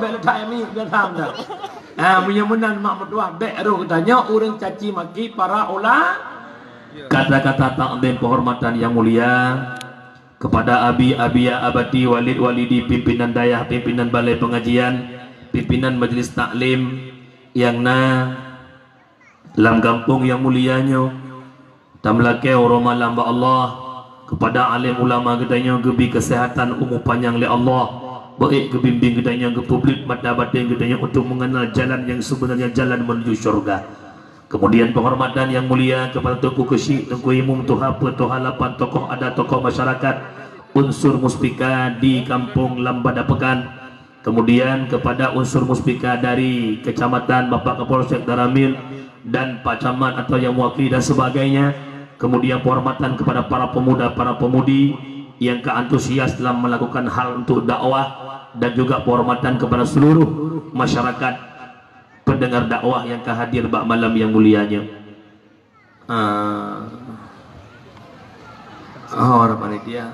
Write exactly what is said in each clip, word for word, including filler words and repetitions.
Bèk leutak mi, bèk tham dah. Ha, meunyoe meunan mak meutuah, bèk roh geutanyoe ureueng caci maki para ula-, kata-kata takzim penghormatan yang mulia kepada abi, abia, abati, walid, walidi, pimpinan dayah, pimpinan balai pengajian, pimpinan majlis taklim yang na lam gampông nyang mulia nyoe, tameulakèe uroe malam bak Allah, keupada alim ulama geutanyoe geubri keuseuhatan umu panyang lé Allah, beuék geubimbéng geutanyoe, geupeubeuet mata batén geutanyoe untuk mengenal jalan yang sebenarnya, jalan menuju syurga. Kemudian penghormatan yang mulia kepada Teungku Keuchik, Teungku Imum, Tuha Peuet, Tuha Lapan, tokoh adat, tokoh masyarakat, unsur muspika di Kampung Lambada Pekan, kemudian kepada unsur muspika dari kecamatan, Bapak Kapolsek Danramil, dan Pak Camat atau yang mewakili dan sebagainya, kemudian penghormatan kepada para pemuda, para pemudi yang ka antusias dalam melakukan hal untuk dakwah, dan juga penghormatan kepada seluruh masyarakat pendengar dakwah yang ka hadir bak malam yang mulia nyoe. Ah. Oh, para panitia.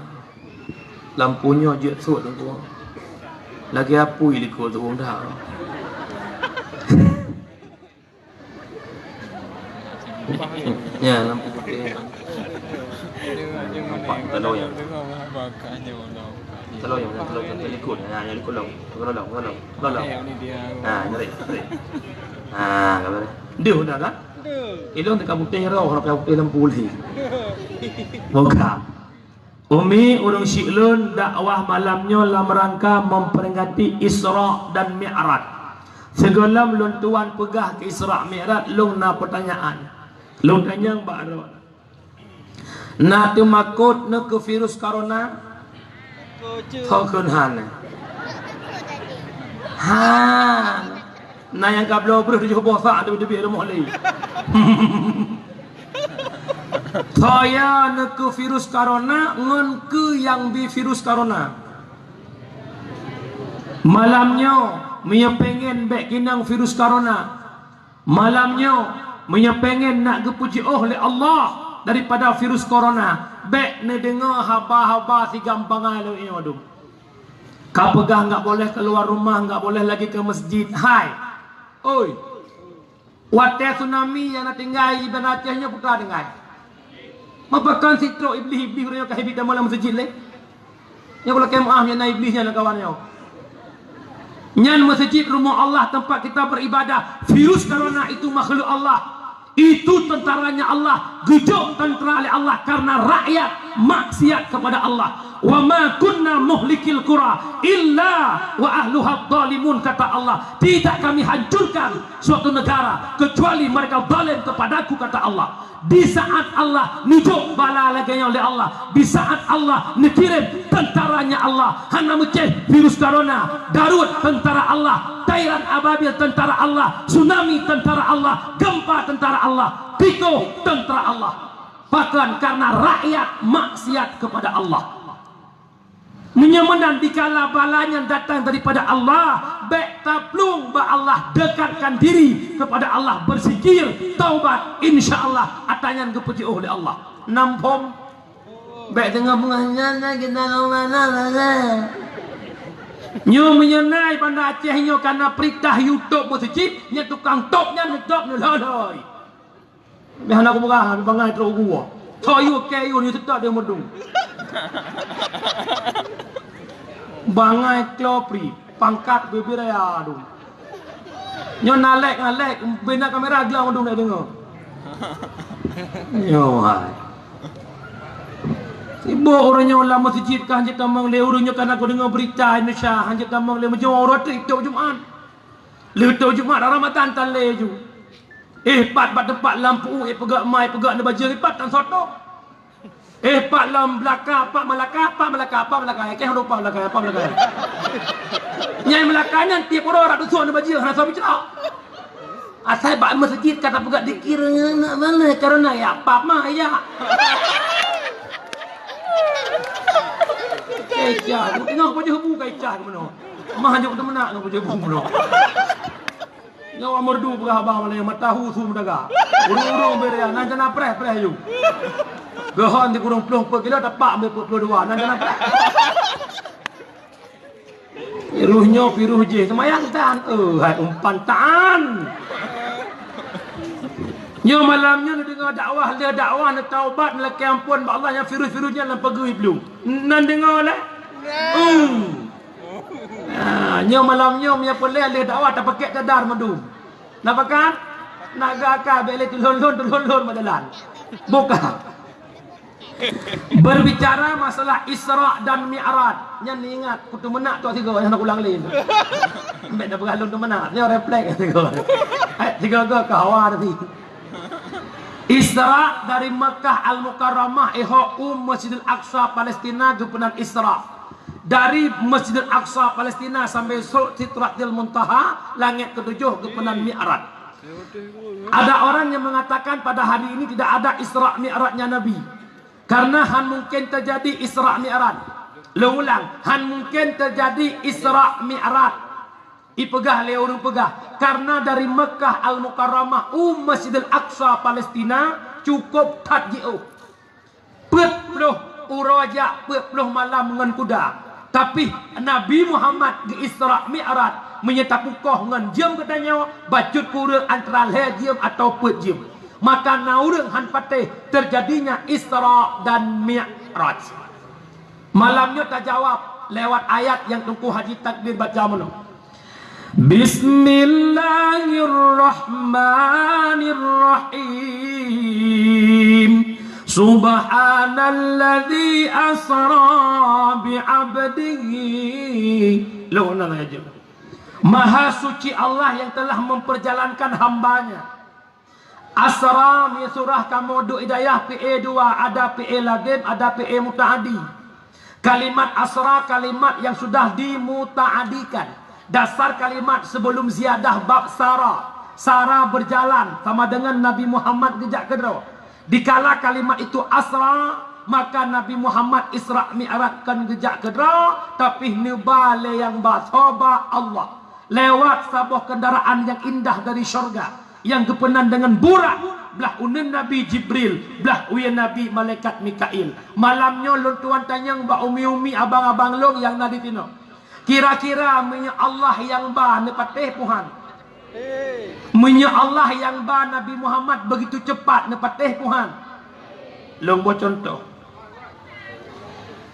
Lampu nyoe jeuet sot tu. Lagèe apui likot tu dah. Ya, lampu putih. Nampak, tolong ya. Tolong ya, tolong ya, tolong ikut. Ya, ya, ikut dong. Tolong, tolong, tolong. Ha, nyari, nyari. Ha, gambar. Dia dah kan? Ilong teuka putih roh, kalau putih lampu lagi. Moga. Umi, ureueng syik lôn, dakwah malam nyoe lam rangka memperingati Isra dan Mi'raj. Sigohlom lôn tuan peugah keu Isra Mi'raj, lôn na peutanyaan. Lôn tanyong bak droe. Na teumakot neukeu virus corona? Ho kheun han. Han. Na nyang ka bloe breuh tujoh boh sak teubiet-teubiet rumoh lé. Soe ya neukeu virus corona ngon keu nyang bi virus corona. Malam nyoe, meunyoe pengen bèk keunong virus corona. Malam nyoe, meunyoe pengen nak geupeujiôh lé Allah daripada virus corona, bèk neudeungoe haba-haba si gampangai lagèe nyoe dum. Ka peugah enggak boleh keluar rumah, enggak boleh lagi ke masjid. Hai. Oi. Watèe tsunami nyang na tinggai di Banda Aceh nyoe peue ka tinggai. Meupakon sitrok iblih-iblih ureueng nyang ka hibi tamong lam masjid lé. Nyoe keu lakèe meu'ah nyan na iblih nyan lam kawan nyoe. Nyan masjid rumoh Allah tempat kita beribadah. Virus corona itu makhluk Allah. Itu tentaranya Allah, geujok tentara lé Allah karena rakyat maksiat kepada Allah. "Wa ma kunna muhlikil qura illa wa ahluha dhalimun," kata Allah. "Tidak kami hancurkan suatu negara kecuali mereka zalim kepadaku," kata Allah. Di saat Allah neujok bala lagèe nyoe lé Allah, di saat Allah neukirém tentaranya Allah, hana meucéh virus corona, Daud tentara Allah, Tairan Ababil tentara Allah, tsunami tentara Allah, gempa tentara Allah, tikus tentara Allah. Bahkan karena rakyat maksiat kepada Allah. Meunyoe meunan dikala bala nyan datang daripada Allah, bèk taplueng bak Allah, dekatkan diri kepada Allah, berzikir, taubat, insya Allah atra nyan geupeujiôh lé Allah. Nam phom. Bèk teungoh beungoh nyan lagèe dalam mana lagèe. Nyoe meunyoe na i Banda Aceh nyoe kana peurintah yue tôb meuseujid, nyan tukang tôb nyan neutôb neulôi-lôi. Bèk hana kupeugah, bangai trok u gua. Tho yue kèe yue, yue seutôt di meudung. Bangai klo pri, pangkat bibir raya dum. Nyoe nalek-nalek, bina kamera glang mandum nak deungoe. Nyoe hai. Sibok ureueng nyoe lam meuseujid ka hanjeuet tamong lé, ureueng nyoe ka na kudeungoe beurita Indonesia, hanjeuet tamong lé, meunyoe uroe teuk itôb Jumat. Lheueh itôb Jumat Ramadhan tan lé ju. Eh, pat bak teumpat lam pu, eh, peugah mai, peugah neubajeue, eh, pat tan soto. Eh, pat lam Melaka, pat Melaka, pat Melaka, pat Melaka. Eh, kèe hana pat Melaka, pat Melaka. Nyang Melaka nyan tiep uroe rab dusun neubajeue, hana soe meucrok. Asai bak meuseujid ka tapeugah dikir, nak mana corona ya, pap mah ya. Kecah, tengok baju hebu kecah ke mana? Mah jok teumeunak ngon baju hebu mana? Nyoe Merdu peugah haba malam, mata hu su meudaga. Ureueng-ureueng beu raya, nan jana preh-preh yu. Geuhon di kureueng ploh peuet kilo, tapak meupeue ploh dua, nan jana preh. Virus nyoe, virus jih, seumayang tan. Eh, hai umpan tan. Nyoe malam nyoe neudeungoe dakwah, lheueh dakwah neutaubat, neulakée amphon bak Allah, nyang virus-virus nyan lam pageue plueng. Nan deungoe lé? Hmm. Ah, nyoe malam nyoe meunyoe peureulée lheueh dakwah tapakek cadar mandum. Napa kan? Naga ka bék lé tulon-lon, tulon-lon meudalan. Buka. Berbicara masalah Isra dan Mi'raj, nyan ingat, kutu meunak tok sigo, nyan ulang lé. Mbek dah peugah lôn tu meunak, nyoe refleks sigo. Hai, sigo go ka hawa tadi. Isra dari Mekah Al-Mukarramah ihok u Masjidil Aqsa Palestina geupeunan Isra. Dari Masjidil Aqsa Palestina sampai Sidratil Muntaha, langét ketujuh geupeunan Mi'raj. Ada orang yang mengatakan pada hari ini tidak ada Isra Mi'rajnya Nabi. Karena han mungkin terjadi Isra Mi'raj. Lôn ulang, han mungkin terjadi Isra Mi'raj. Ipeugah lé ureuëng peugah, karena dari Mekah Al-Mukarramah u Masjidil Aqsa Palestina cukup that jiôh. Peuet ploh uroe jak, peuet ploh malam ngon kuda. Tapi Nabi Muhammad geu-Isra Mi'raj meunyoe tapeukoh ngon jeuem geutanyoe, bacut kureueng antara lhée jeuem atawa peuet jeuem. Maka na ureuëng han patéh terjadinya Isra dan Mi'raj. Malam nyoe tajawab lewat ayat nyang Teungku Haji Takdir baca meunoe. Bismillahirrahmanirrahim. Subhanalladzi asra bi 'abdihi. Lôn ulang lagi. Maha suci Allah yang telah memperjalankan hambanya. Asra, mi surah kamoe duek hidayah, fi'il dua, ada fi'il lazim, ada fi'il muta'addi. Kalimat asra kalimat yang sudah dimuta'addikan. Dasar kalimat sebelum ziyadah bab sara. Sara berjalan sama dengan Nabi Muhammad geujak keudroe. Dikala kalimat itu asra, maka Nabi Muhammad Isra Mi'raj kon geujak keudroe, tapi neuba lé nyang ba, soe ba, Allah. Lewat saboh kendaraan yang indah dari syurga, nyang geupeunan dengan Burak, blah uneun Nabi Jibril, blah uyeuen Nabi malaikat Mikail. Malam nyoe lôn tuan tanyong bak umi-umi, abang-abang lôn nyang na di tinoe. Kira-kira meunyoe Allah nyang ba neupatéh Tuhan? Meunyoe Allah nyang ba Nabi Muhammad begitu cepat neupatéh Tuhan? Lôn boh cuntoh.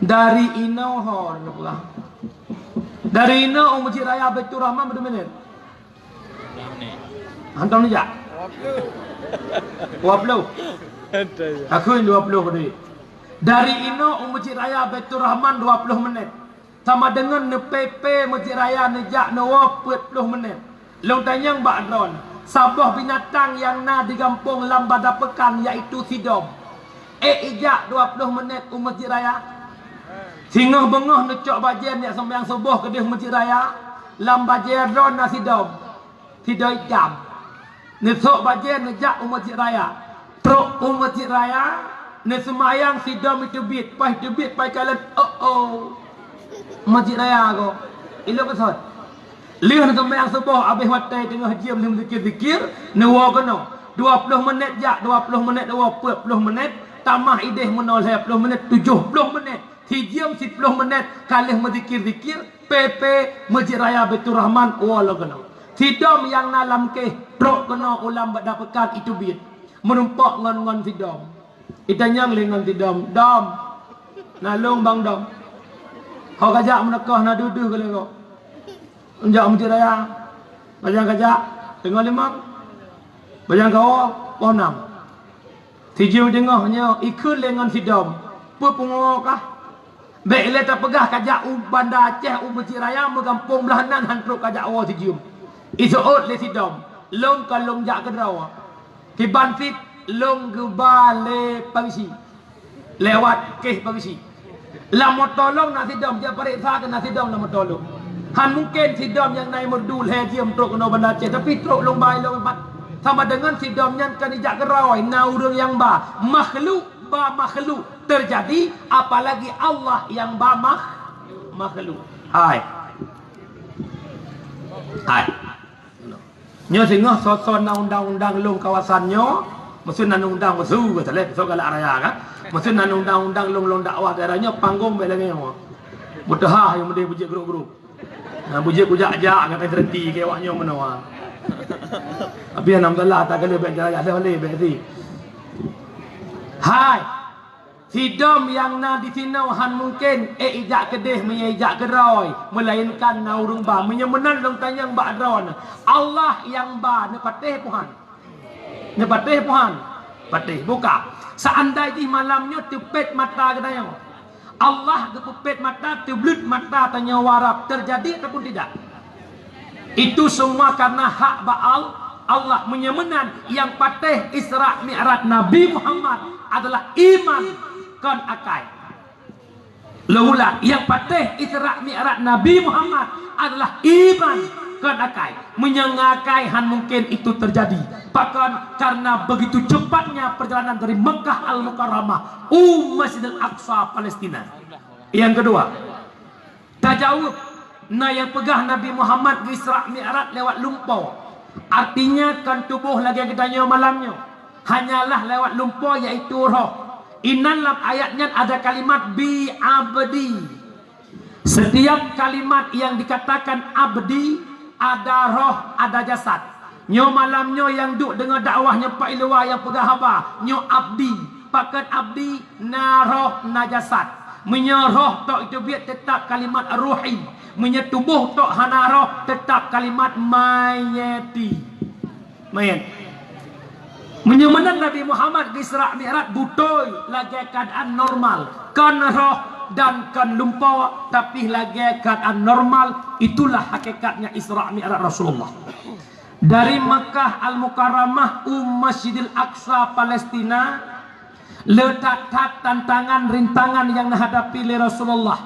Dari inoe ho, dari inoe u Masjid Raya Baiturrahman berapa minit? Hantom jak? Dua puluh. Aku dua puluh tadi. Dari inoe u Masjid Raya Baiturrahman dua puluh menit. Sama dengan neupeupé Masjid Raya neujak neuwoe peuet ploh menit. Lôn tanyong bak droen, saboh binatang nyang na di gampông lam Banda Pekan, yaitu sidom. Ék ijak dua ploh menit u Masjid Raya? Singoh beungoh neucok bajée neujak seumayang suboh keudeh Masjid Raya, lam bajée droen na sidom. Sidom itam. Neusok bajée neujak u Masjid Raya. Trok u Masjid Raya, neuseumayang sidom iteubiet, paih teubiet paih kalon, oh, oh. Masjid Raya ko. Ilok keusot. Lheueh neuseumayang suboh, abéh watée teungoh jeuem lheueh zikir-zikir, neuwoe keunoe. Dua ploh menit jak, dua ploh menit woe, peuet ploh menit, tamah ideh meunoe lhée ploh menit, tujoh ploh menit. Sijeuem siploh menit ka lheueh meuzikir-zikir, peupé Masjid Raya Baiturrahman woe lom keunoe. Sidom nyang na lam kéh trok keunoe u lam Banda Pekan iteubiet. Meurumpok ngon, ngon sidom. Itanyong lé ngon sidom, "Dom, na lôn bang dom? Ho kajak meuneukoh na dudoe keu lôn?" Meujak u Masjid Raya. Bajang kajak, teungoh limong. Bajang kawoe, poh nam. Sijeuem teungoh nyoe ikheun lé ngon sidom. Peue pungo kah? Bék lé tapeugah kajak u Banda Aceh, u Masjid Raya, meugampông blah nan han trok kajak woe sijeuem. Iseuôt lé sidom, lôn ka lôn jak keudroe. Kiban cit lôn geuba lé polisi. Lewat kéh polisi. Lam moto lôn na sidom, jak pareksa keu na sidom lam moto lôn. Han mungken sidom nyang na imeurdu lhée jeuem trok keunoe Banda Aceh, tapi trok lôn ba ilong ipat. Sama dengan sidom nyan kan ijak keudroe, na ureuëng nyang ba. Makhluk ba makhluk terjadi, apalagi Allah nyang ba makh-, makhluk. Hai. Hai. Nyoe singoh soe-soe na undang-undang lôn kawasan nyoe, meuseu na undang meuseu ka saleh, soe galak raya kan. Meuseu na undang-undang lôn, lôn dakwah daerah nyoe, panggong bék lagée nyoe. Beuteuha nyang meudeh beujeuet grup-grup. Nah, bujék kujak-jak kata berhenti ke awak nyoe meunoe. Tapi alhamdulillah, tak kena banyak jalan, ada boleh berhenti. Hai. Sidom nyang na di sinoe han mungken, eh, ijak keudeh meunyoe ijak keudroe, meulainkan na ureuëng ba. Meunyoe meunan lôn tanyong bak droeneuh, Allah nyang ba neupatéh peue han? Neupatéh peue han? Patéh, buka. Seandai jih malam nyoe teupet mata geutanyoe, Allah geupeupet mata, teubleuet mata tanyoe warab, teujadi ataupun tidak? Itu semua karena hak bak Al-, Allah. Meunyoe meunan, nyang patéh Isra Mi'raj Nabi Muhammad adalah iman, kon akai. Lôn ulang, nyang patéh Isra Mi'raj Nabi Muhammad adalah iman, kon akai. Meunyoe ngon akai, han mungken itu teujadi. Pakon? Karena begitu cepatnya perjalanan dari Mekah Al-Mukarramah u Masjidil Aqsa Palestina. Nyang keudua, tajaweueb, na nyang peugah Nabi Muhammad geu-Isra Mi'raj lewat lumpo. Artinya, kon tuboh lagée geutanyoe malam nyoe, hanyalah lewat lumpo, yaitu roh. Inan lam ayat nyan ada kalimat bi abdi. Setiap kalimat yang dikatakan abdi, ada roh, ada jasad. Nyoe malam nyoe nyang duek deungoe dakwah nyoe, Pak Ilwa nyang peugah haba, nyoe abdi. Pakon abdi? Na roh, na jasad. Meunyoe roh tok itu biet, tetap kalimat ruhi. Meunyoe tuboh tok hana roh, tetap kalimat mayeti. Mayet. Meunyoe meunan Nabi Muhammad geu-Isra Mi'raj beutôi lagée keuadaan normal, kon roh dan kon lumpo, tapi lagée keuadaan normal, itulah hakikatnya Isra Mi'raj Rasulullah. Dari Makkah Al-Mukarramah u Masjidil Aqsa Palestina, le that-that tantangan, rintangan nyang neuhadapi lé Rasulullah.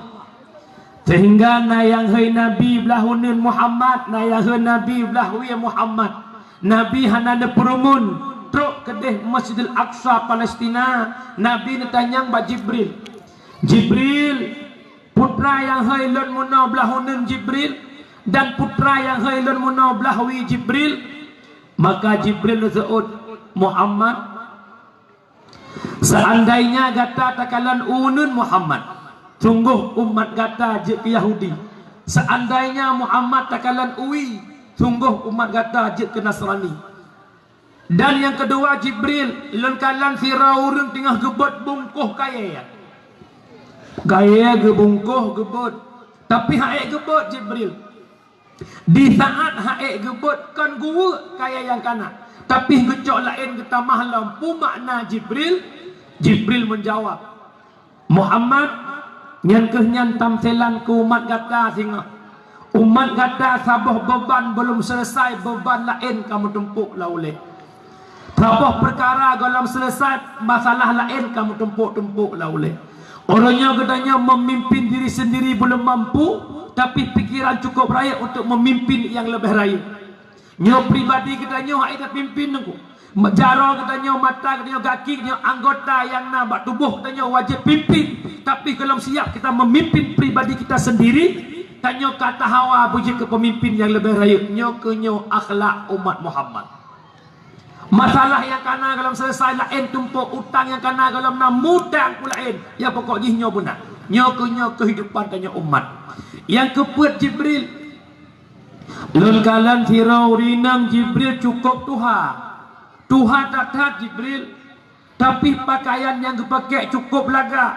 Sehingga na nyang hôi Nabi blah uneuen Muhammad, na nyang hôi Nabi blah wie Muhammad. Nabi hana neupeurumun, trok keudeh Masjidil Aqsa Palestina, Nabi neutanyong bak Jibril, "Jibril, putra nyang hôi lôn meunoe blah uneuen Jibril, dan putra nyang hôi lôn meunoe blah wie Jibril?" Maka Jibril neuseuôt, "Muhammad, seandainya gata takalon uneuen Muhammad, sunggoh umat gata jeuet keu Yahudi. Seandainya Muhammad takalon wie, sunggoh umat gata jeuet keu Nasrani." Dan nyang keudua, "Jibril, lôn kalon sidroe ureuëng teungoh geubeuet bungkôh kayée." Kayée geubungkôh geubeuet, tapi han ék geubeuet Jibril. Di saat han ék geubeuet, kon geuweuek kayée nyang kana, tapi geucok laén geutamah lom. Peue makna Jibril? Jibril meujaweueb, "Muhammad, nyan kheueh nyan tamselan keu umat gata singoh. Umat gata saboh beuban gohlom seuleusai, beuban laén ka meutumpôk lam ulée. Saboh peukara gohlom seuleusai, masalah laén ka meutumpôk-tumpôk lam ulée. Uroe nyoe geutanyoe meumimpin diri sendiri gohlom mampu, tapi pikeran cukup rayeuk untuk meumimpin nyang leubeh rayeuk. Nyoe pribadi geutanyoe han ék tapimpin Teungku. Jaroe geutanyoe, mata geutanyoe, gaki geutanyoe, anggota nyang na bak tuboh geutanyoe wajéb pimpin. Tapi gohlom siap kita meumimpin pribadi kita sendiri, tanyoe ka tahawa beujeuet keu peumimpin nyang leubeh rayeuk." Nyoe kheueh nyoe akhlak umat Muhammad. Masalah nyang kana gohlom seuleusai laén tumpôk, utang nyang kana gohlom na mutang keu laén. Nyang pokok jih nyoe beuna. Nyoe kheueh nyoe keuhidupan tanyoe umat. Nyang keupeuet Jibril, "Lôn kalon sidroe ureuëng inong Jibril cukup tuha. Tuha that-that Jibril, tapi pakaian nyang geupakék cukup lagak,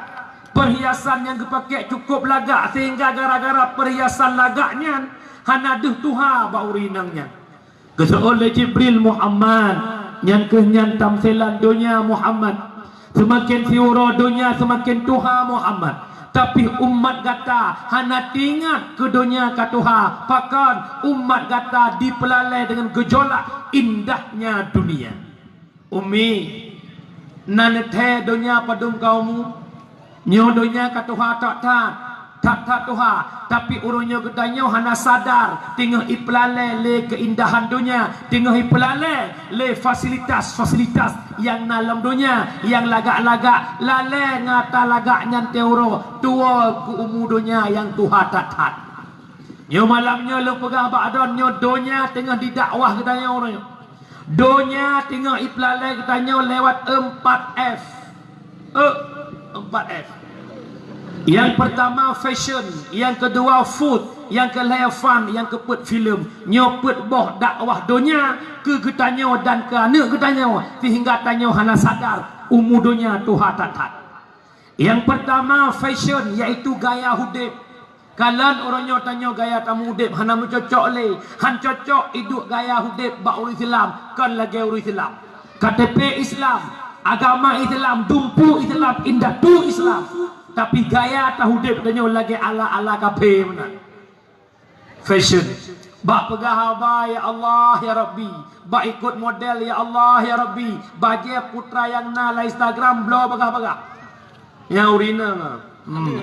perhiasan nyang geupakék cukup lagak, sehingga gara-gara perhiasan lagak nyan hana deuh tuha bak ureuëng inong nyan." Geuseuôt lé Jibril, "Muhammad, nyan kheueh nyan tamselan donya Muhammad. Seumaken siuroe donya seumaken tuha Muhammad. Tapi umat gata hana teuingat keu donya ka tuha, pakon umat gata jipeulalée deungon geujolak indahnya dunia." Umi, na neuthée donya padum kaummu? Nyoe donya ka tuha that-that, that-that tuha, tapi ureuëng nyoe geutanyoe hana sadar teungoh jipeulalée lé keuindahan donya, teungoh jipeulalée lé fasilitas-fasilitas nyang na lam donya nyang lagak-lagak, lalée gata lagak nyan teuh uroe tuwoe keu umu donya nyang tuha that-that. Nyoe malam nyoe lôn peugah bak droeneuh, nyoe donya teungoh jidakwah geutanyoe uroe nyoe. Donya teungoh jipeulalée geutanyoe lewat empat F. Eh, empat F. Nyang pertama fashion, nyang keudua food, Nyang keu lhèe fan, nyang keu peuet filem, nyoe peuet boh dakwah donya keu geutanyoe dan keu aneuk geutanyoe, sehingga tanyoe hana sadar umu donya tuha that-that. Nyang peurtama fashion, yaitu gaya udép. Kalon uroe nyoe tanyoe gaya tameuudép hana meucocok lé, han cocok iduek gaya udép bak ureueng Islam, kon lagèe ureueng Islam. K T P Islam, agama Islam, dumpeue Islam, indatu Islam. Tapi gaya taudép tanyoe lagèe ala-ala kafé meunan. Fashion. Bak peugah haba, ya Allah, ya Rabbi. Bak ikot model, ya Allah, ya Rabbi. Bajèe putra nyang na lam Instagram bloe bagah-bagah. Nyang ureueng inong. Hmm.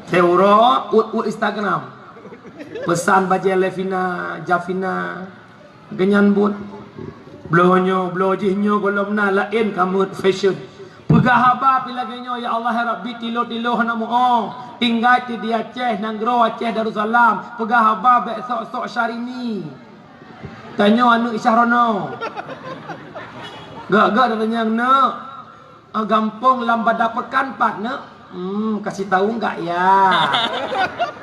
Teuh uroe, ut-ut Instagram. Peusan bajèe Levina, Javina. Geunyan buet. Bloe nyoe, bloe jih nyoe gohlom na laén ka meuet fashion. Peugah haba pih lagèe nyoe, ya Allah, ya Rabbi, tilo-tilo hana muoh. Tinggai di Aceh, nanggroe Aceh Darussalam. Peugah haba bèk sok-sok Syahrini. Tanyoe aneuk Isyah Rono. Gak-gak datanyong neuk. Ah, gampông lam banda peukan pat neuk? Hmm, kasih tahu enggak ya?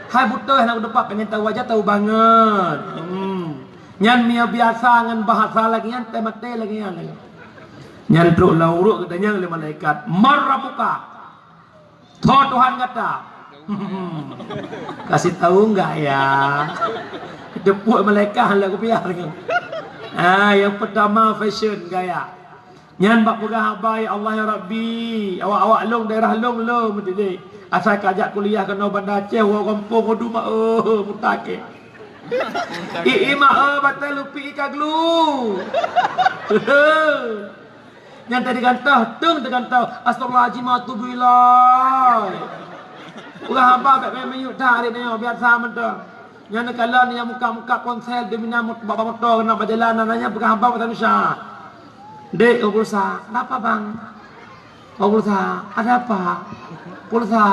Hai beutôi hana kuteupah, pengen tahu aja tahu banget. Hmm. Nyan meunyoe biasa ngon bahasa lagèe nyan, teumaté lagèe nyan lagèe. Nyan trok lam uruek geutanyong lé malaikat, "Man rabbuka?" Soe Tuhan gata? Kasih tahu enggak ya? Teupeue malaikat lah kupiah lagèe. Ah, nyang peurtama fashion gaya. Nyan bak peugah haba, ya Allah, ya Rabbi, awak-awak lôn daerah lôn lôn meudidik. Asai ka jak kuliah keunoe Banda Aceh, woe gampông Odu ma, eh, mutakeh. I, i ma, eh, batèe lupi i ka glu. Nyan tadi gantoh, teung teugantoh. Astagfirullahalazim, atubu ilaih. Peugah haba bèk miyueb that, arit nyoe biasa mantong. Nyan neukalon nyang muka-muka ponsel, di mina mot-, bak moto keunan bak jalan, nyan peugah haba bahasa Indonesia. "Dek, oh pulsa." "Ada apa, Bang?" "Oh pulsa." "Ada apa?" "Pulsa."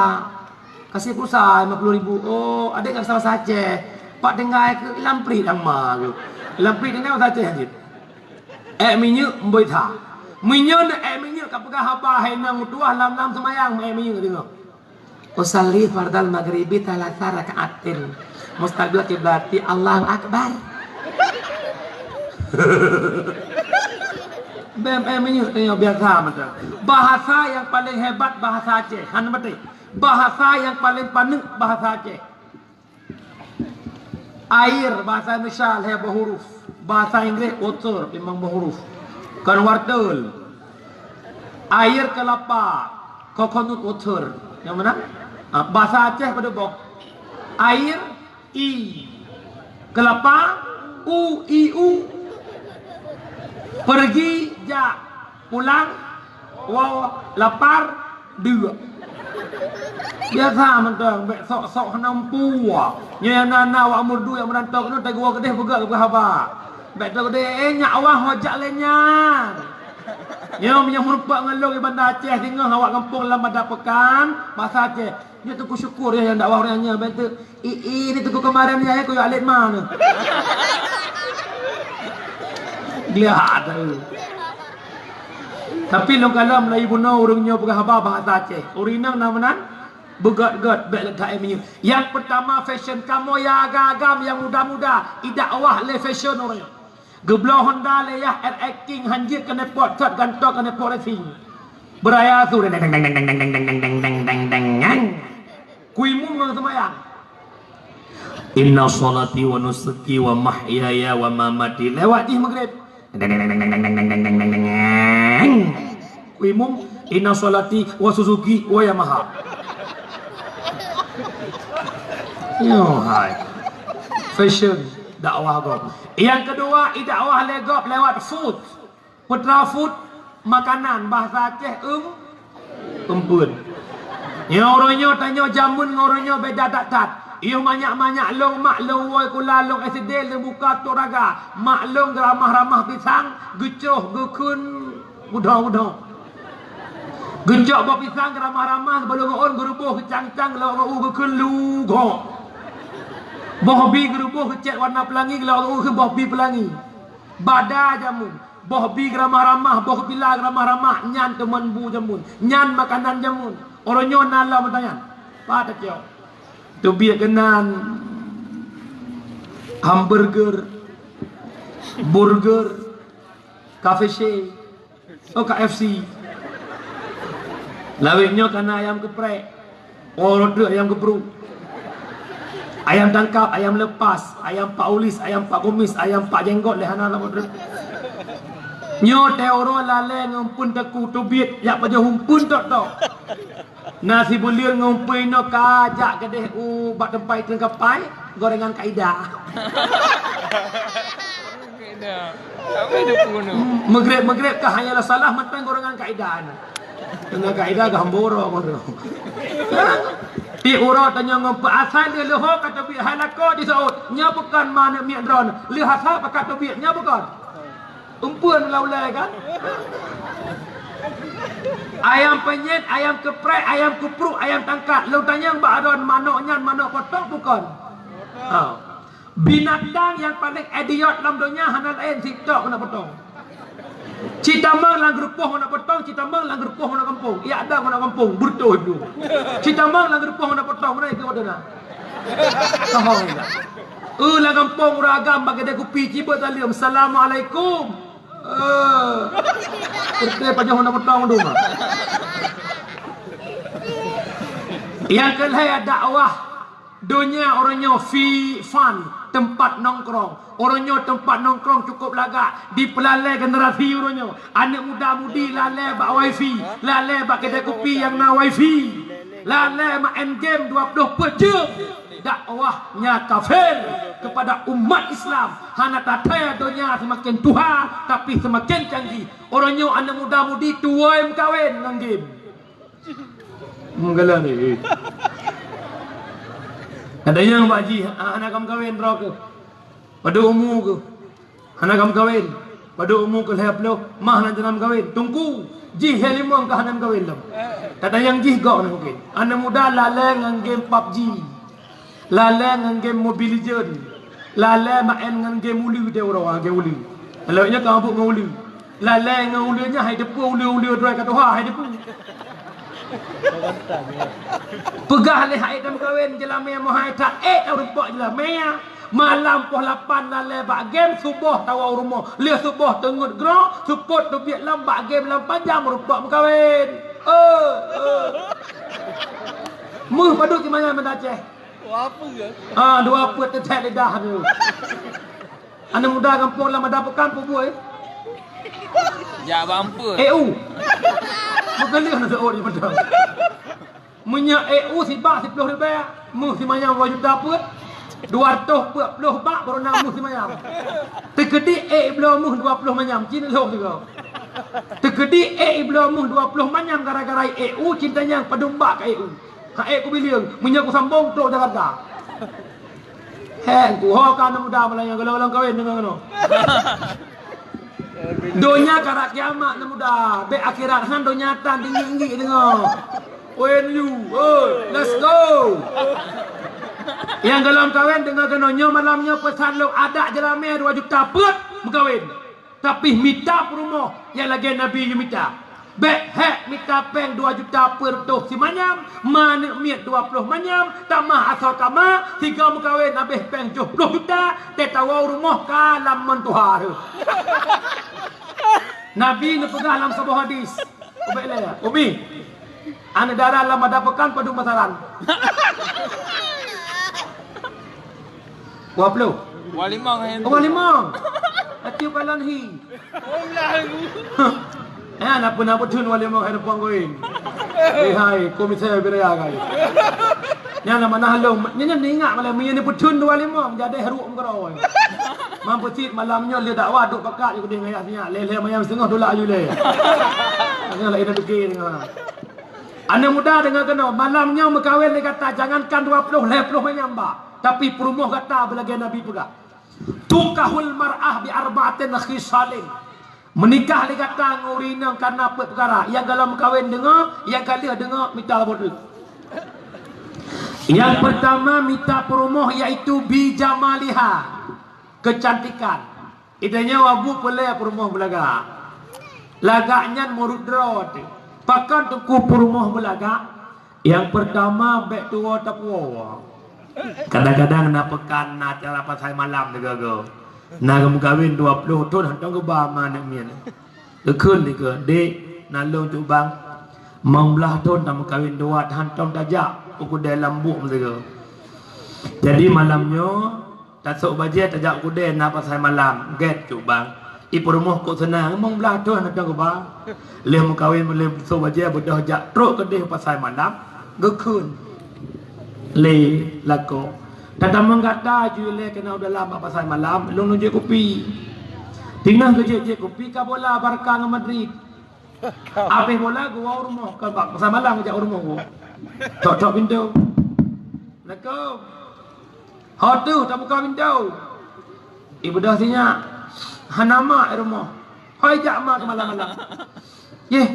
"Kasih pulsa lima puluh ribu." "Oh, adek nggak bisa bahasa Aceh." Pak tinggai keu lam prit nyang ma keu. Lam prit nyan bahasa Aceh jih. Èk minyeuk mboi that. Meunyoe na èk minyeuk ka peugah haba hai nang meutuwah lam-lam seumayang, èk minyeuk deungoe. "Usalli fardal maghribi thalatha raka'atin." Mustaqbil kiblati, Allahu Akbar. Bèk, bèk minyeuk tanyoe biasa mantong. Bahasa nyang paling hebat bahasa Aceh, han beutôi. Bahasa nyang paling paneuk bahasa Aceh. Air, bahasa Indonesia lhèe boh huruf, bahasa Inggris water limong boh huruf. Kon wortel. Air kelapa, coconut water. Nyang mana? Ah, bahasa Aceh padum boh? Air, i. Kelapa, u, i, u. Pergi, jak. Pulang, woe. Lapar, deuk. Biasa mantong, bèk sok-sok hana mampu. Nyoe nyang na-na awak meureudu nyang meurantau keunoe, teungoh keudeh peugah keu haba. Bèk teungoh keudeh, eh, nyak awah ho jak lé nyan. Nyoe meunyoe meurumpok ngon lôn di Banda Aceh, singoh awak gampông lam Banda Peukan, bahasa Aceh. Nyoe Teungku Syukur ya, nyang dakwah ureueng nyan, bèk teu. I, i, ni Teungku keumaran ni, ayah kuyok alet ma ni. Geliat tu. Tapi lôn kalon meulayeue bunoe ureueng nyoe peugah haba bahasa Aceh. Ureueng inong na meunan, beugöt-göt, bèk leutak èk minyeuk. Nyang peurtama fashion, kamoe nyang agam-agam, nyang muda-muda, idakwah lé fashion ureueng nyoe. Geubloe Honda lé yah, R X King, hanjeuet keuneuk pot, thot gantoe keuneuk pot racing. Beuraya su, deng, deng, deng. Kuimum ngon seumayang. Inna sholati wa nusuki wa mahyaya wa mamati. Lewat jih maghrib. Deng, deng, deng. Kuimum, inna sholati wa Suzuki wa Yamaha. Yo, hai. Fashion dakwah gob. Nyang keudua, idakwah lé gob lewat food. Peue teuma food, makanan, bahasa Aceh, eum, eumpeuen. Nyoe uroe nyoe tanyoe jameun ngon uroe nyoe beda that-that. Yoh manyak-manyak lôn mak lôn woe sikula lôn S D lôn buka tok raga. Mak lôn geuramah-ramah pisang, geucroh, geukheun, gudong-gudong. Geucok boh pisang geuramah-ramah, geubalon ngon ôn, geuruboh geucang-cang, geulawok ngon u, geukheun lugok. Boh bi geuruboh geucet warna peulangi, geulawok ngon u, geukheun boh bi peulangi. Bada jameun, boh bi geuramah-ramah, boh bila geuramah-ramah, nyan teuma bu jameun, nyan makanan jameun. Uroe nyoe na lom meutanyan. Pat tacok. Teubiet keunan. Hamburger, burger, K F C, oh, K F C. Lawét nyoe kana ayam geprek, oh, rot ayam geprek, ayam tangkap, ayam lepas, ayam Pak Ulis, ayam Pak Kumis, ayam Pak Jenggot, leh hana lom rot. Nyoe teuh uroe lalée ngon pun teku teubiet, jak pajoh umpun tok-tok. Na sibuleuen ngon pui nyoe ka jak keudeh u bak teumpat iteueng kapai, gorengan Kaidah. Kaidah. Apa dia pun tu? Meugréb-meugréb ka hanya salah mantong gorengan Kaidah nyoe. Dengan Kaidah ka hamboro ngon tu. Di uroe tanyoe ngon peuasai lé leuho ka teubiet hai lakoe di Saud. Nyoe bukon ma aneuk miet droeneuh. Lheueh asai pakat teubiet nyoe bukon. Umpun ulai-ulai kan? Ayam penyet, ayam keprek, ayam kupruk, ayam tangkap. Lôn tanyong bak droen, manok nyan manok potong bukon? Ha. Binatang nyang paléng idiot lam donya hana laén sitok manok potong. Citamong lam geurupoh manok potong, citamong lam geurupoh manok gampông. Yak dang manok gampông, beureutoh dua. Citamong lam geurupoh manok potong, mana ikut dona? Tohong ya. Eh, lam gampông ureueng agam bak keudè kupi cibeuet saleuem, "Assalamualaikum." Eh, beureutoh pajoh manok potong tu mah. Nyang keulhèe dakwah. Donya uroe nyoe fi-, fun, teumpat nongkrong. Uroe nyoe teumpat nongkrong cukup lagak. Dipeulalée generasi uroe nyoe. Aneuk muda-mudi lalée bak wifi, lalée bak keudè kupi nyang na wifi, lalée maén game dua ploh peuet jeuem. Dakwah nyang kafir kepada umat Islam. Hana tathèe donya seumaken tuha, tapi seumaken canggih. Uroe nyoe aneuk muda-mudi tuwoe meukawen ngon game. Meugalak ni. Ada nyang bak jih, ah, hana ka meukawen droe keuh. Padub umu keuh. Hana ka meukawen. Padub umu keuh lhèe ploh, mah na teunam meukawen. Teungku, jih lhèe limong ka hana meukawen lom. Ada nyang jih gok na mungken. Aneuk muda lalée ngon game pub G. Lalée ngon game Mobile Legend. Lalée maén ngon game uleue deh uroe, game uleue. Lalu nyoe ka mabuk ngon uleue. Lalée ngon uleue nyan hai deupeu uleue-uleue droe ka tuha hai deupeu. Peugah lé hai dam kawen jeulamé meuhai that ék rumpok jeulamé. Malam poh lapan lalée bak game, suboh tawoe u rumoh. Lheueh suboh teungeut groe, seupôt teubiet lom bak game lam pajam rumpok meukawen. Eh, eh. Meuh padub si manyam meuda Aceh. Dua peuet. Ah, dua peuet teutek lidah tu. Aneuk muda gampông lam ada pekan peubuet. Jak bampeue. E U. Meukeuleuh na seuôt di mantong. Meunyoe E U sibak siploh ribèe, meuh si manyam dua juta peuet. Dua reutôh peuet ploh bak baru na meuh si manyam. Teukeudi E bloe meuh dua ploh manyam, cit lhôh sigoe. Teukeudi E bloe meuh dua ploh manyam gara-gara E U cinta nyang padum bak ka E U. Hai kubileung, meunyoe kusambong trok Jakarta. Heh, kuho ka aneuk muda malam nyoe golom-golom kawin deungon keunoe. Donya karab kiamat aneuk muda, bèk akhirat han donya tan tinggi-tinggi deungon. When you, oi, let's go. Nyang golom kawin deungon keunoe nyoe malam nyoe peusan lôn adak jeulamé dua juta peuet meukawen. Tapi mita peurumoh nyang lagèe Nabi yue mita. Bèk hék mita péng dua juta peuet reutôh si manyam, ma aneuk miet dua ploh manyam, tamah asoe kama, sigoe meukawen habéh péng tujoh ploh juta, teuh tawoe u rumoh ka lam mon tuha teuh. Nabi neupeugah lam saboh hadis, ubé lé, Umi, aneuk dara lam ada pekan padum pasaran. Dua puluh. Dua limong, hai. Oh, dua limong. Atiu kalon hi. Oh, lah, aku. Eh, nak pernah betul dua limong hai depan koin. Eh, hai, komisar biraya kai. Nyan nama nah lom. Nyan, nyan ingat malam ni, ni betul dua limong, jadi haruk muka rawa. Mampu sit malam nyoe lé dakwah duk pakat, duk deh ngayah sinyak. Lé, lé mayam setengah tolak ayu lé. Nyan lah ina degil dengan. Aneuk muda deungon keunoe, malam nyoe meukawen lé gata, jangankan dua ploh, lhèe ploh manyam bak. Tapi peurumoh gata beulagèe Nabi peugah, "Tunkahul mar'ah bi arba'atin khisalin." Meunikah lé gata ngon ureueng inong kareuna peuet peukara, nyang golom meukawen deungoe, nyang ka lheueh deungoe mita buet. Nyang peurtama mita peurumoh yaitu bi jamaliha, keucantikan. Di tanyoe Abu peulée peurumoh beulagak. Lagak nyan meurut droe teuh. Pakon teungku peurumoh beulagak? Nyang peurtama bèk tuwoe tapuwoe. Kadang-kadang na peukan, na acara pasai malam leuga-ga. Na geumeukawen dua ploh thon hantom geuba ma aneuk miet. Geukheun lé keu, "Dek, na lôn cut bang, limong blaih thon tameukawen dua, hantom tajak u keudè lam buet meusigoe. Jadi malam nyoe tasôk bajèe tajak u keudè na pasai malam, gèt cut bang." I peurumoh kok seunang, limong blaih thon hantom geuba. Lheuh meukawen, lheuh sôk bajèe beudôh jak trok keudeh pasai malam, geukheun lé lakoe, "Tatamong gata ju ilèe keunoe u dalam bak pasai malam, lôn lôn jép kupi." Teungoh geujép-jép kupi, ka bola Barca ngon Madrid. Abéh bola geuwoe u rumoh, ka bak pasai malam jak u rumoh geuwoe. Tok-tok pintoe. "Assalamualaikum." "Ho teuh, tabuka pintoe." I beudôh sinyak, hana mak i rumoh. "Hoi jak ma keu malam-malam." "Yeh,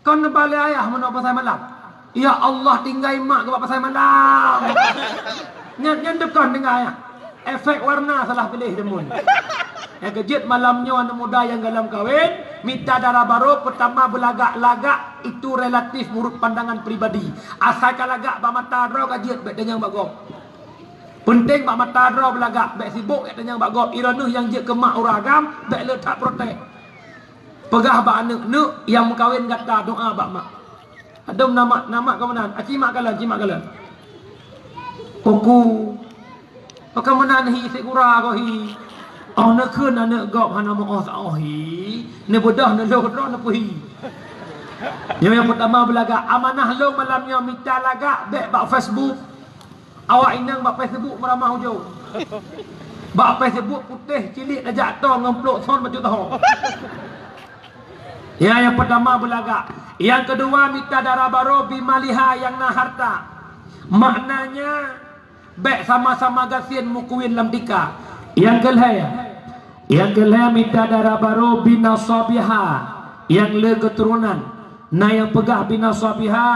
kon neuba lé ayah meunoe pasai malam?" "Ya Allah, tinggai mak keu bak pasai malam." Nyan, nyan dukon tinggai ayah. Efek warna salah piléh deungon. Nyang keujeuet malam nyoe aneuk muda nyang goh lom kawen, mita dara barô, peutama beulagak-lagak itu relatif menurut pandangan pribadi. Asai ka lagak bak mata droe ka jeuet, bèk tanyong bak gob. Peunteng bak mata droe beulagak, bèk sibok bèk tanyong bak gob. Droeneuh nyang jeuet keu mak ureueng agam, bèk le that protes. Peugah bak aneuk, "Neuk, nyang meukawen gata doa bak mak." Adom na mak, na mak ka meunan, "Aci mak kalon, ci mak kalon." "Uku, pakon meunan hi, sigura ko hi." Oh, neukheun aneuk gob hana meu'oh saôh hi. Neubeudôh neulôh droe neupeuhi. Nyoe nyang peutama beulagak, amanah lôn malam nyoe mita lagak bèk bak Facebook. Awak inong bak Facebook meuramah ujong. Bak Facebook putéh cilik tajak toe ngon plôk son bacut taho. Ya, nyang peutama beulagak. Nyang keudua mita dara barô bimaliha nyang na harta. Maknanya bèk sama-sama gasien meukuwin lam tika. Nyang keulhèe, nyang keulhèe mita dara barô binasabiha nyang le keuturonan. Na nyang peugah binasabiha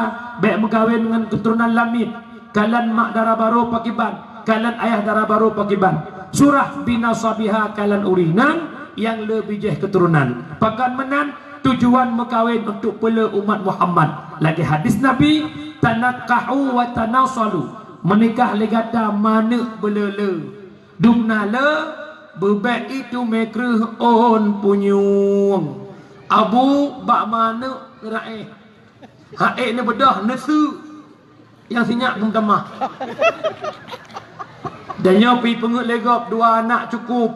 bèk meukawen ngon keuturonan lamiet, kalon mak dara barô pakiban, kalon ayah dara barô pakiban. Surah binasabiha kalon ureueng inong nyang le bijèh keuturonan. Pakon meunan, tujuan meukawen untuk peulé umat Muhammad. Lagèe hadis Nabi, "Tanakahu wa tanasalu." Meunikah lé gata ma aneuk beuleu-leu. Dumna le beubèk itu meukreueh ôn punyueng. Abu bak ma aneuk raéh. Hak ék neubeudôh neuseuk. Nyang sinyak pun tamah. Dan nyoe pi peungeuet lé gob dua anak cukup.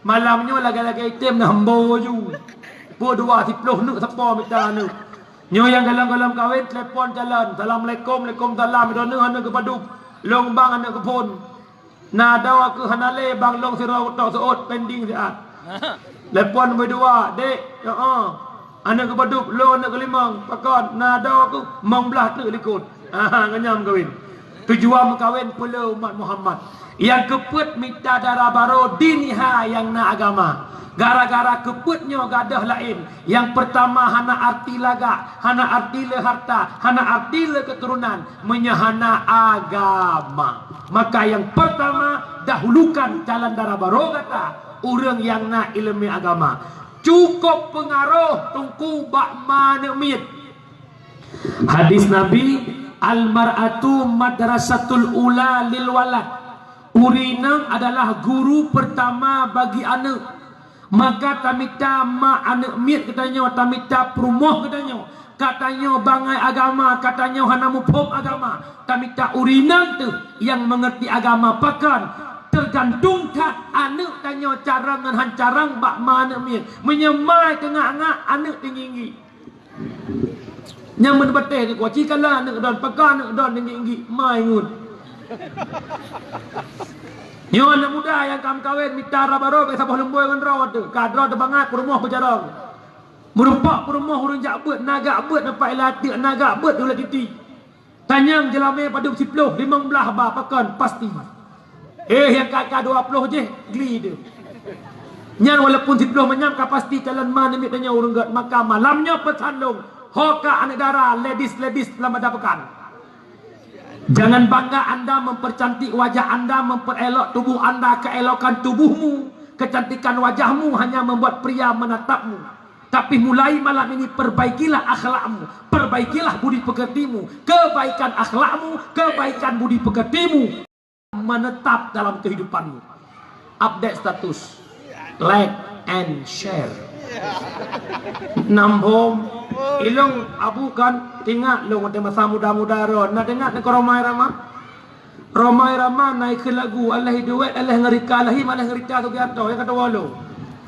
Malam nyoe lagèe-lagèe item na hembo ju. Peue dua siploh neuk sapo mita neuk. Nyoe nyang goh lom-goh lom kawen telepon calon. "Assalamualaikum, waalaikumsalam. Droeneuh aneuk keu padub? Lôn bang aneuk keu phôn." "Na adoe keuh?" "Hana lé bang, lôn sidroe tok seuôt, pending siat." Telepon beudua, "Dek." "Heeh." "Aneuk keu padub?" "Lôn aneuk keu limong." "Pakon, na adoe keuh?" "Limong blaih treuk likot." Aha, ngon nyan meukawen. Tujuan meukawen peulé umat Muhammad. Nyang keupeuet mita dara barô diniha nyang na agama. Gara-gara keupeuet nyoe gadôh laén. Nyang peurtama hana arti lagak, hana arti le harta, hana arti le keuturonan, meunyoe hana agama. Maka nyang peurtama dahulukan calon dara barô gata, ureueng nyang na ileumèe agama. Cukôp peungaroh teungku bak ma aneuk miet. Hadis Nabi, "Al-mar'atu madrasatul ula lil walad." Ureueng inong adalah guru peurtama bagi aneuk. Maka tamita ma aneuk miet geutanyoe, tamita peurumoh geutanyoe, ka tanyoe bangai agama, ka tanyoe hana muphom agama, tamita ureueng inong teuh nyang meungerti agama. Pakon? Teugantung that aneuk tanyoe carông ngon han carông bak ma aneuk miet. Meunyoe ma teungak-ngak, aneuk teungieng-ngieng. Nyang meubatéh di kuaci kala aneuk don, peugah aneuk don ninggi-ninggi, mai ngut. Nyoe aneuk muda nyang ka meukawen mita dara barô bèk saboh lumbôi ngon droe teuh. Ka droe teuh bangai peurumoh beujarong. Meurumpok peurumoh ureueng jak beuet, na gak beuet nampak ilat teuk, na gak beuet ulat titi. Tanyong jeulamé padub siploh, limong blaih ba pakon pasti. Eh, nyang ka-ka dua ploh jih, gli teuh. Nyan walaupun siploh manyam ka pasti calon ma aneuk miet tanyoe ureueng gèt. Maka malam nyoe peusan lôn, ho ka aneuk dara, ladies-ladies lam banda peukan. Jangan bangga anda mempercantik wajah anda, memperelok tubuh anda, keelokan tubuhmu, kecantikan wajahmu hanya membuat pria menatapmu. Tapi mulai malam ini perbaikilah akhlakmu, perbaikilah budi pekertimu, kebaikan akhlakmu, kebaikan budi pekertimu. menetap dalam kehidupanmu. Update status, like and share. Nambom, ilong abu kan, ingat lôn watèe masa muda-muda ron, na ingat ngon Rhoma Irama? Rhoma Irama na ikheun lagu, alah duet, alah ngeurita, alah him, alah ngeurita Sugiarto, nyang ka tuwo lôn.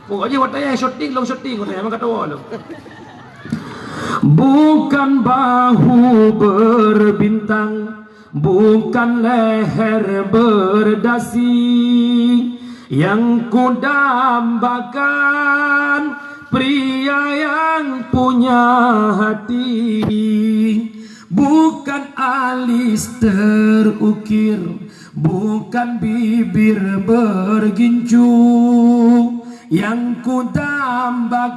Pokok jih watèe nyan syuting, lôn syuting watèe nyan, nyang ka tuwo lôn. Bukan bahu berbintang, bukan leher berdasi, yang kudambakan pria yang punya hati. Bukan alis terukir, bukan bibir bergincu, yang kudambakan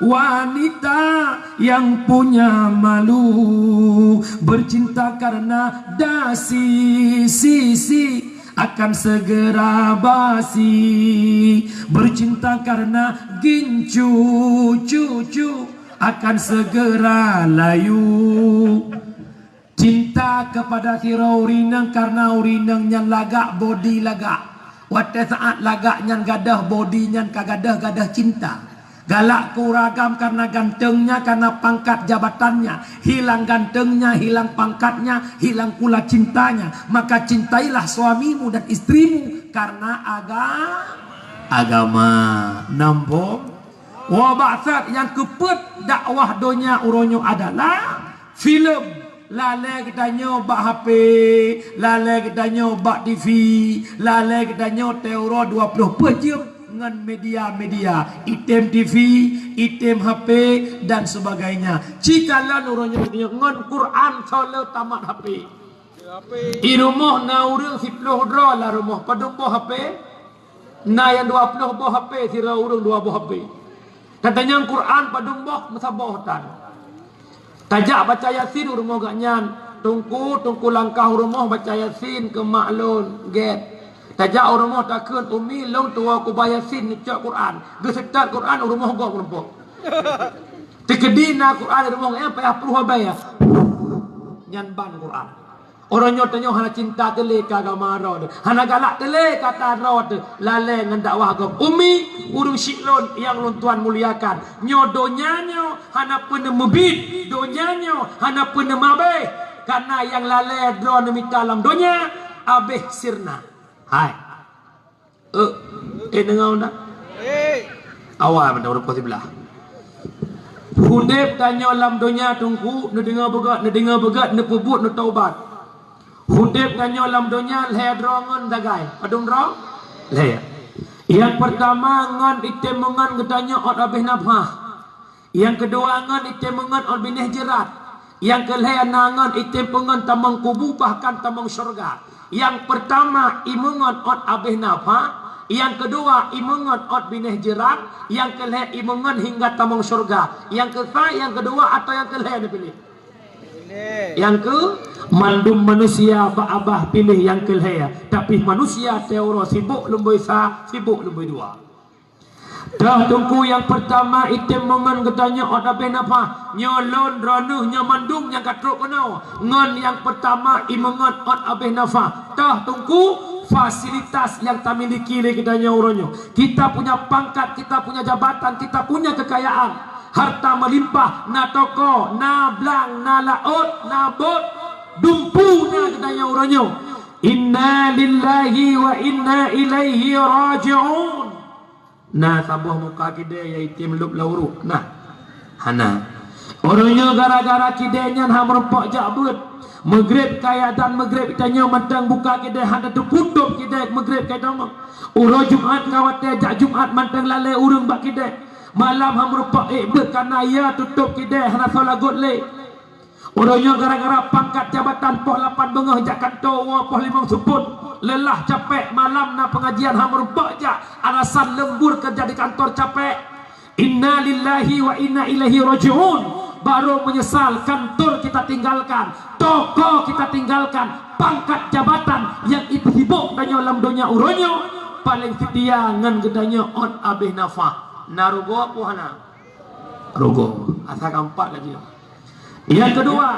wanita yang punya malu. Bercinta karena dasi, si, si, akan segera basi. Bercinta karena gincu, cu, cu, akan segera layu. Cinta kepada sidroe ureueng inong karena ureueng inong nyan lagak, bodi lagak. Watèe saat lagak nyan gadôh, bodi nyan ka gadôh, gadôh cinta. Galak keu ureueng agam karena gantengnya, karena pangkat jabatannya. Hilang gantengnya, hilang pangkatnya, hilang pula cintanya. Maka cintailah suamimu dan istrimu karena aga-, agama. Nambom. Woe bak that nyang keupeuet dakwah donya uroe nyoe adalah filem. Lalè geutanyoe bak H P, lalè geutanyoe bak T V, lalè geutanyoe teuh uroe dua ploh peuet jeuem ngon media-media, item T V, item H P, dan sebagainya. Cikalon uroe nyoe ngon Quran soe le tamat H P. I rumoh na ureueng siploh droe lam rumoh, padum boh H P? Na nyang dua ploh boh H P, sidroe ureueng dua boh H P. Tatanyong Quran padum boh, meusaboh tan. Tajak baca Yasin u rumoh geuh nyan, Teungku, Teungku langkah u rumoh baca Yasin keu mak lôn, gèt. Tajak u rumoh takheun, "Umi, lôn tuwoe kuba Yasin neucok Quran." Geuseutôt Quran u rumoh gob meurumpok. Teukeudi na Quran u rumoh geuh nyan payah pruh abèe. Nyan ban Quran. Uroe nyoe tanyoe hana cinta teuh lé keu agama droe teuh, hana galak teuh lé keu ata droe teuh, lalè ngon dakwah gob. Umi, ureueng syik lôn nyang lôn tuan muliakan, nyoe donya nyoe hana peuneumeubiet, donya nyoe hana peuneumabéh, kareuna nyang lalè droe neumita lam donya abéh sirna. Hai. Eh, eh, deungoe dak? Awai mantong rupa siblah. Udép tanyoe lam donya, Teungku, neudeungoe beugét, neudeungoe beugét, neupeubuet, neutaubat. Udép tanyoe lam donya lhèe droe ngon sagai. Padum droe? Lhèe. Nyang peurtama ngon item meungon geutanyoe ôt abéh nafah. Nyang keudua ngon item meungon ôt binéh jeurat. Nyang keulhèe na ngon item peungon tamong kubu bahkan tamong syeuruga. Nyang peurtama imeungon ôt abéh nafah, nyang keudua imeungon ôt binéh jeurat, nyang keulhèe imeungon hingga tamong syeuruga. Nyang keusa, nyang keudua atau nyang keulhèe neupiléh? Nyang keu mandum manusia bak abah piléh nyang keulhèe, tapi manusia teuh uroe sibok lumboi sa, sibok lumboi dua. Toh Teungku nyang peurtama item meungon geutanyoe ôt abéh nafah. Nyoe lôn droeneuh nyoe mandum nyang ka trok keunoe ngon nyang peurtama imeungon ôt abéh nafah. Toh Teungku fasilitas nyang tamiliki lé geutanyoe uroe nyoe. Kita punya pangkat, kita punya jabatan, kita punya kekayaan. Harta meulimpah, na toko, na blang, na laôt, na bot, dumpeue na geutanyoe uroe nyoe. Inna lillahi wa inna ilaihi raji'un. Na saboh muka kidée nyang item lôb lam uruek? Na? Hana. Uroe nyoe gara-gara kidée nyan han meurumpok jak beuet. Meugreb kaya dan meugreb tanyoe mantong buka kidée hana teuputôb kidée meugreb kaya tamong. Uroe Jumat ka watée jak Jumat mantong lalée ureuëng bak kidée. Malam han meurumpok ék beuet kareuna ya tutôb kidée hana soe lagot lé. Uroe nyoe gara-gara pangkat jabatan poh lapan beungoh jak kantô, woe poh limong seupôt, leulah capék, malam na peungajian han meurumpok jak, alasan leumbur keureuja di kantor capék. Inna lillahi wa inna ilaihi raji'un. Barô meunyeusal kantor kita tinggalkan, toko kita tinggalkan, pangkat jabatan nyang ipeusibok tanyoe lam donya uroe nyoe, paleng seutia ngon geutanyoe ôt abéh nafah. Na rugoe peue hana? Rugoe. Asa keumpat laju. Nyang keudua,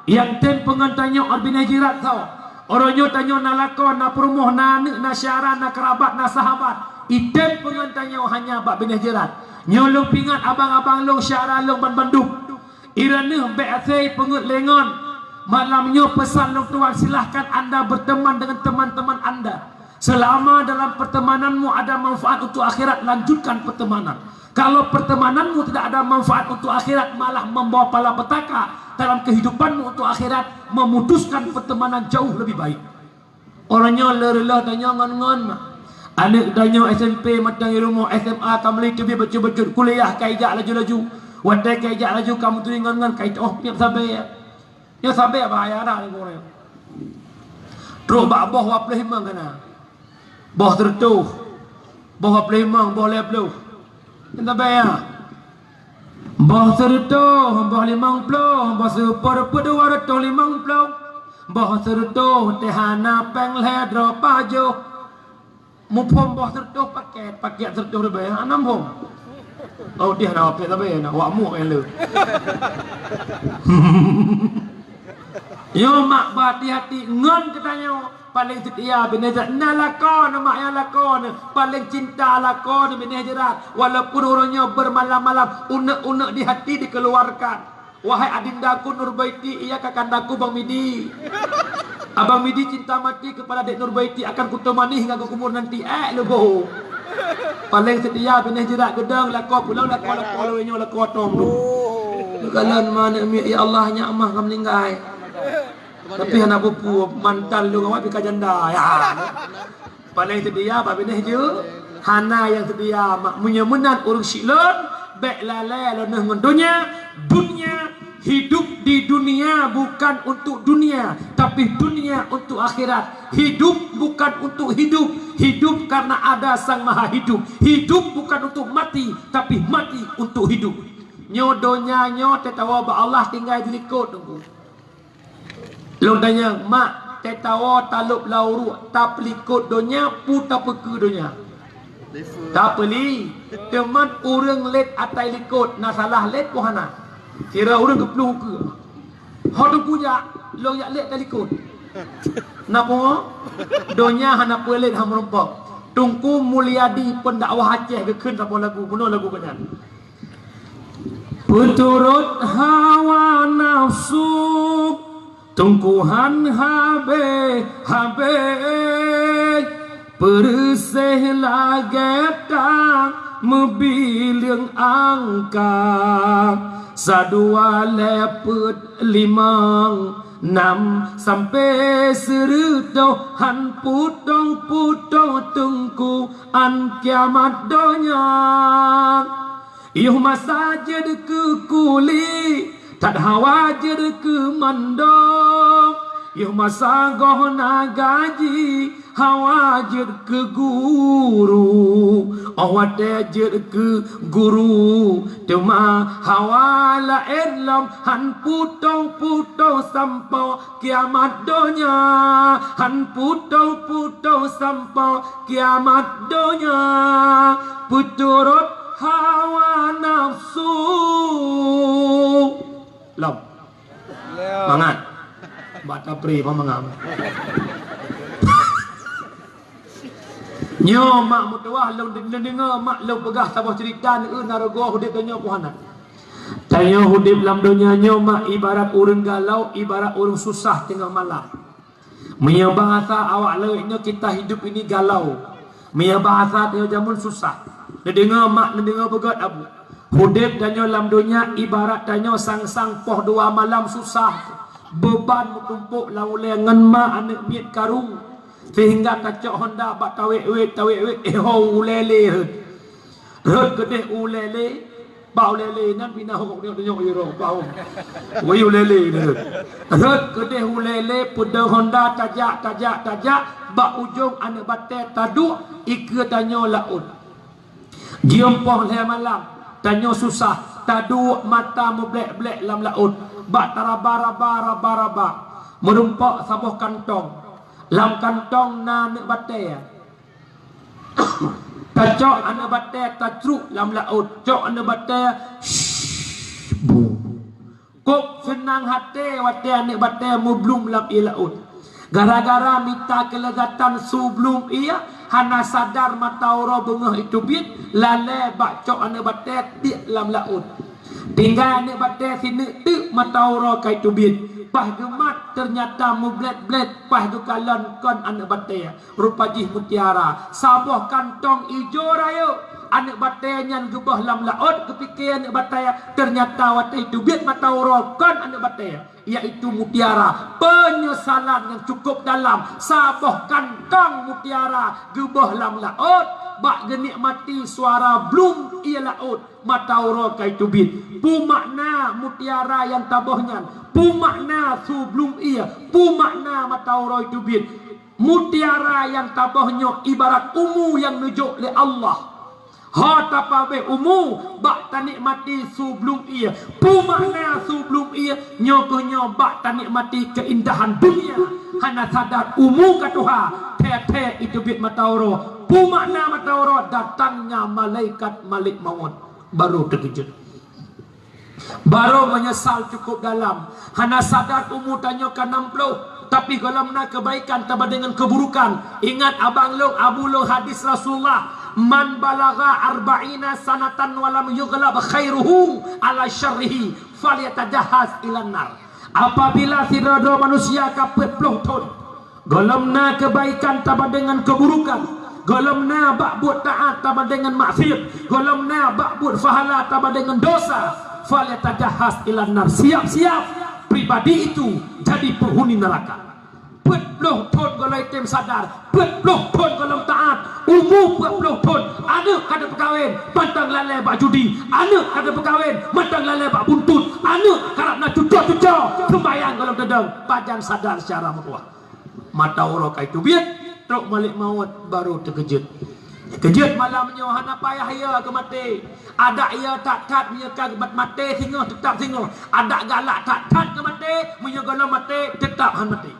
nyang tem peungon tanyoe ôt binéh jeurat soe? Uroe nyoe tanyoe na lakoe, na peurumoh, na aneuk, na syedara, na keurabat, na sahabat. Item peungon tanyoe hanya bak binéh jeurat. Nyoe lôn peuingat abang-abang lôn, syedara lôn banmandum. Ireuneuh bék asai peungeuet lé ngon. Malam nyoe peusan lôn tuan, silahkan anda berteman dengan teman-teman anda. Selama dalam pertemananmu ada manfaat untuk akhirat, lanjutkan pertemanan. Kalau pertemananmu tidak ada manfaat untuk akhirat, malah membawa malapetaka dalam kehidupanmu untuk akhirat, memutuskan pertemanan jauh lebih baik. Uroe nyoe le reuloh tanyoe ngon-ngon ma. Aneuk tanyoe S M P mantong di rumoh, S M A ka meuli teubiet bacut-bacut, kuliah ka ijak laju-laju. Watée ka ijak laju ka meuturi ngon-ngon ka itoh piep sabe. Nyoe sabe bahaya dah ni gurée. Trok bak boh dua ploh limong kana. Boh seureutôh. Boh dua ploh limong, boh lhée ploh. Nyoe sabe ya. Boh seureutôh, boh limong ploh, boh seupôt peuet dua reutôh limong ploh. Boh seureutôh teuh hana péng lhée droe pajoh. Muphom boh seureutôh paket, paket seureutôh ribée, hana muphom. Oh, dia hana paket sabe, na wak muk nyang le. Nyoe mak, beuhati-hati ngon geutanyoe. Paléng seutia binéh jeurat, na lakoe neuh mak nyang lakoe neuh, paléng cinta lakoe neuh binéh jeurat. Walaupun uroe nyoe bermalam-malam, unek-unek di hati dikeluarkan. Wahai adindaku Nurbaiti, iya kakandaku Bang Midi. Abang Midi cinta mati kepada Dek Nurbaiti, akan kutemani hingga ke kubur nanti. Eh, leuboh. Paléng seutia binéh jeurat, geudong lakoe pulo, lakoe, lakoe lawét nyoe, lakoe tom tu. Geukalon ma aneuk miet, ya Allah, nyak mah ka meuninggai. Tapi hana peue-peue, mantan lôn awai pih ka janda. Ya. Paléng seutia bak binéh jeurat, hana nyang seutia mak. Meunyoe meunan ureuëng syiek lôn, bék lalée lôn ngon donya. Dunia, hidup di dunia bukan untuk dunia, tapi dunia untuk akhirat. Hidup bukan untuk hidup, hidup karena ada Sang Maha Hidup. Hidup bukan untuk mati, tapi mati untuk hidup. Nyoe donya nyoe teuh tawoe bak Allah tinggai dilikot teungku. Lôn tanyong, mak, teuh tawoe talop lam uruek, tapeulikot donya, peue tapeukeue donya? Tapeuli, teuma ureuëng lét ata likot, na salah lét peue hana? Sira ureuëng geuplueng ukeue. Ho teungku jak, lôn jak lét ata likot. Na pungo? Donya hana peue lét, hana meurumpok. Teungku Mulyadi, pendakwah Aceh, geukheun saboh lagu, bunoe lagu gobnyan. Peuturot hawa nafsu, tungkuhan habéh-habéh, peureuséh lagée tang meubileueng angka, sadua lhée peuet limong nam sampoe seureutôh, han putong-putong teungku án kiamat donya. Yoh masa jeuet keu kuli, that hawa jeuet keu mandum. Yoh masa goh na gaji, hawa jeuet keu guru. Óh watée jeuet keu guru, teuma hawa laén lom, han putong-putong sampoe kiamat donya, han putong-putong sampoe kiamat donya, peuturot hawa nafsu. Lom. Mangat. Bak tapri pah mangat. Nyoe mak meutuwah lôn de-, lôn deungoe mak lôn peugah saboh ceurita, neu na rugoe udeb tanyoe peue hana. Tanyoe udeb lam donya nyoe mak ibarat ureuëng galau, ibarat ureuëng susah teungoh malam. Meunyoe bahasa awak lawét nyoe, kita hidup ini galau. Meunyoe bahasa tanyoe jameun, susah. Neudeungoe mak, neudeungoe beugét abu. Udeb tanyoe lam donya ibarat tanyoe sang-sang poh dua malam susah. Beuban meutumpok lam ulée ngon ma aneuk miet karu. Sehingga tacok honda bak tawét-wét, tawét-wét, eh ho ulée lé rhot. Rhot keudeh ulée lé, bak ulée lé nan pih na hok nyok-nyok iro bak hok. Wei ulée lé rhot. Rhot keudeh ulée lé, peudong honda tajak, tajak, tajak, bak ujong aneuk batée taduek ikeue tanyoe laôt. Jeuem poh lhée malam, tanyoe susah, taduek mata meublek-blek lam laôt, bak taraba-raba, raba-raba, meurumpok saboh kantong. Lam kantong na aneuk batée. Tacok aneuk batée tacruk lam laôt, cok aneuk batée, shh, bu. Kok seunang até watée aneuk batée meublum lam ié laôt. Gara-gara mita keuleuzatan su blum ie, hana sadar mata uroe beungoh iteubiet, lalée bak cok aneuëk batée tiek lam laôt. Tinggai aneuëk batée sineuk teuk mata uroe ka iteubiet. Paih geumat, teunyata meublét-blét, paih geukalon kon aneuëk batée. Rupa jih mutiara. Saboh kantong ijo rayeuk. Aneuëk batée nyan geuboh lam laôt, geupike aneuëk batée, teunyata watée iteubiet mata uroe kon aneuëk batée, yaitu mutiara. Peunyesalan nyang cukup dalam. Saboh kantong mutiara geuboh lam laôt, bak geunikmati suara blum ie laôt, mata uroe ka iteubiet. Peue makna mutiara nyang taboh nyan? Peue makna su blum ie? Peue makna mata uroe iteubiet? Mutiara nyang taboh nyoe ibarat umu nyang neujok lé Allah. Ho tapabeh umu bak tanikmati su blum ie. Peue makna su blum ie? Nyoe keuh nyoe bak tanikmati keuindahan dunia. Hana sadar umu ka tuha, thée-thée iteubiet mata uroe. Peue makna mata uroe? Datangnya malaikat Malik Maut. Baru teukeujot. Baru meunyeusal cukup dalam. Hana sadar umu tanyoe ka nam ploh, tapi gohlom na keubaikan tabandingan keuburukan. Ingat abang lôn, abu lôn, hadis Rasulullah, "Man balagha arba'ina sanatan wa lam yughlab khairuhu ala syarrihi, falyatajahhaz ilan nar." Apabila sidroe-droe manusia ka peuet ploh thon, gohlom na keubaikan tabandingan keuburukan, gohlom na bak buet taát tabandingan maksiat, gohlom na bak buet pahala tabandingan dosa, falyatajahhaz ilan nar, siap-siap pribadi itu jadi penghuni neraka. Peuet ploh thon gohlom item sadar, peuet ploh thon gohlom taát, umu peuet ploh thon, aneuëk ka teupeukawen mantong lalée bak judi, aneuëk ka teupeukawen mantong lalée bak buntut, aneuëk karab na cuco-cuco, seumbahyang gohlom teudong, pajan sadar secara mutlak. Mata uroe ka iteubiet, trok Malik Maut baru teukeujot. Keujot malam nyoe hana payah ie keu maté. Adak ie that-that meunyoe ka geubat maté singoh, teutap singoh. Adak galak that-that keu maté, meunyoe gohlom maté, teutap han maté.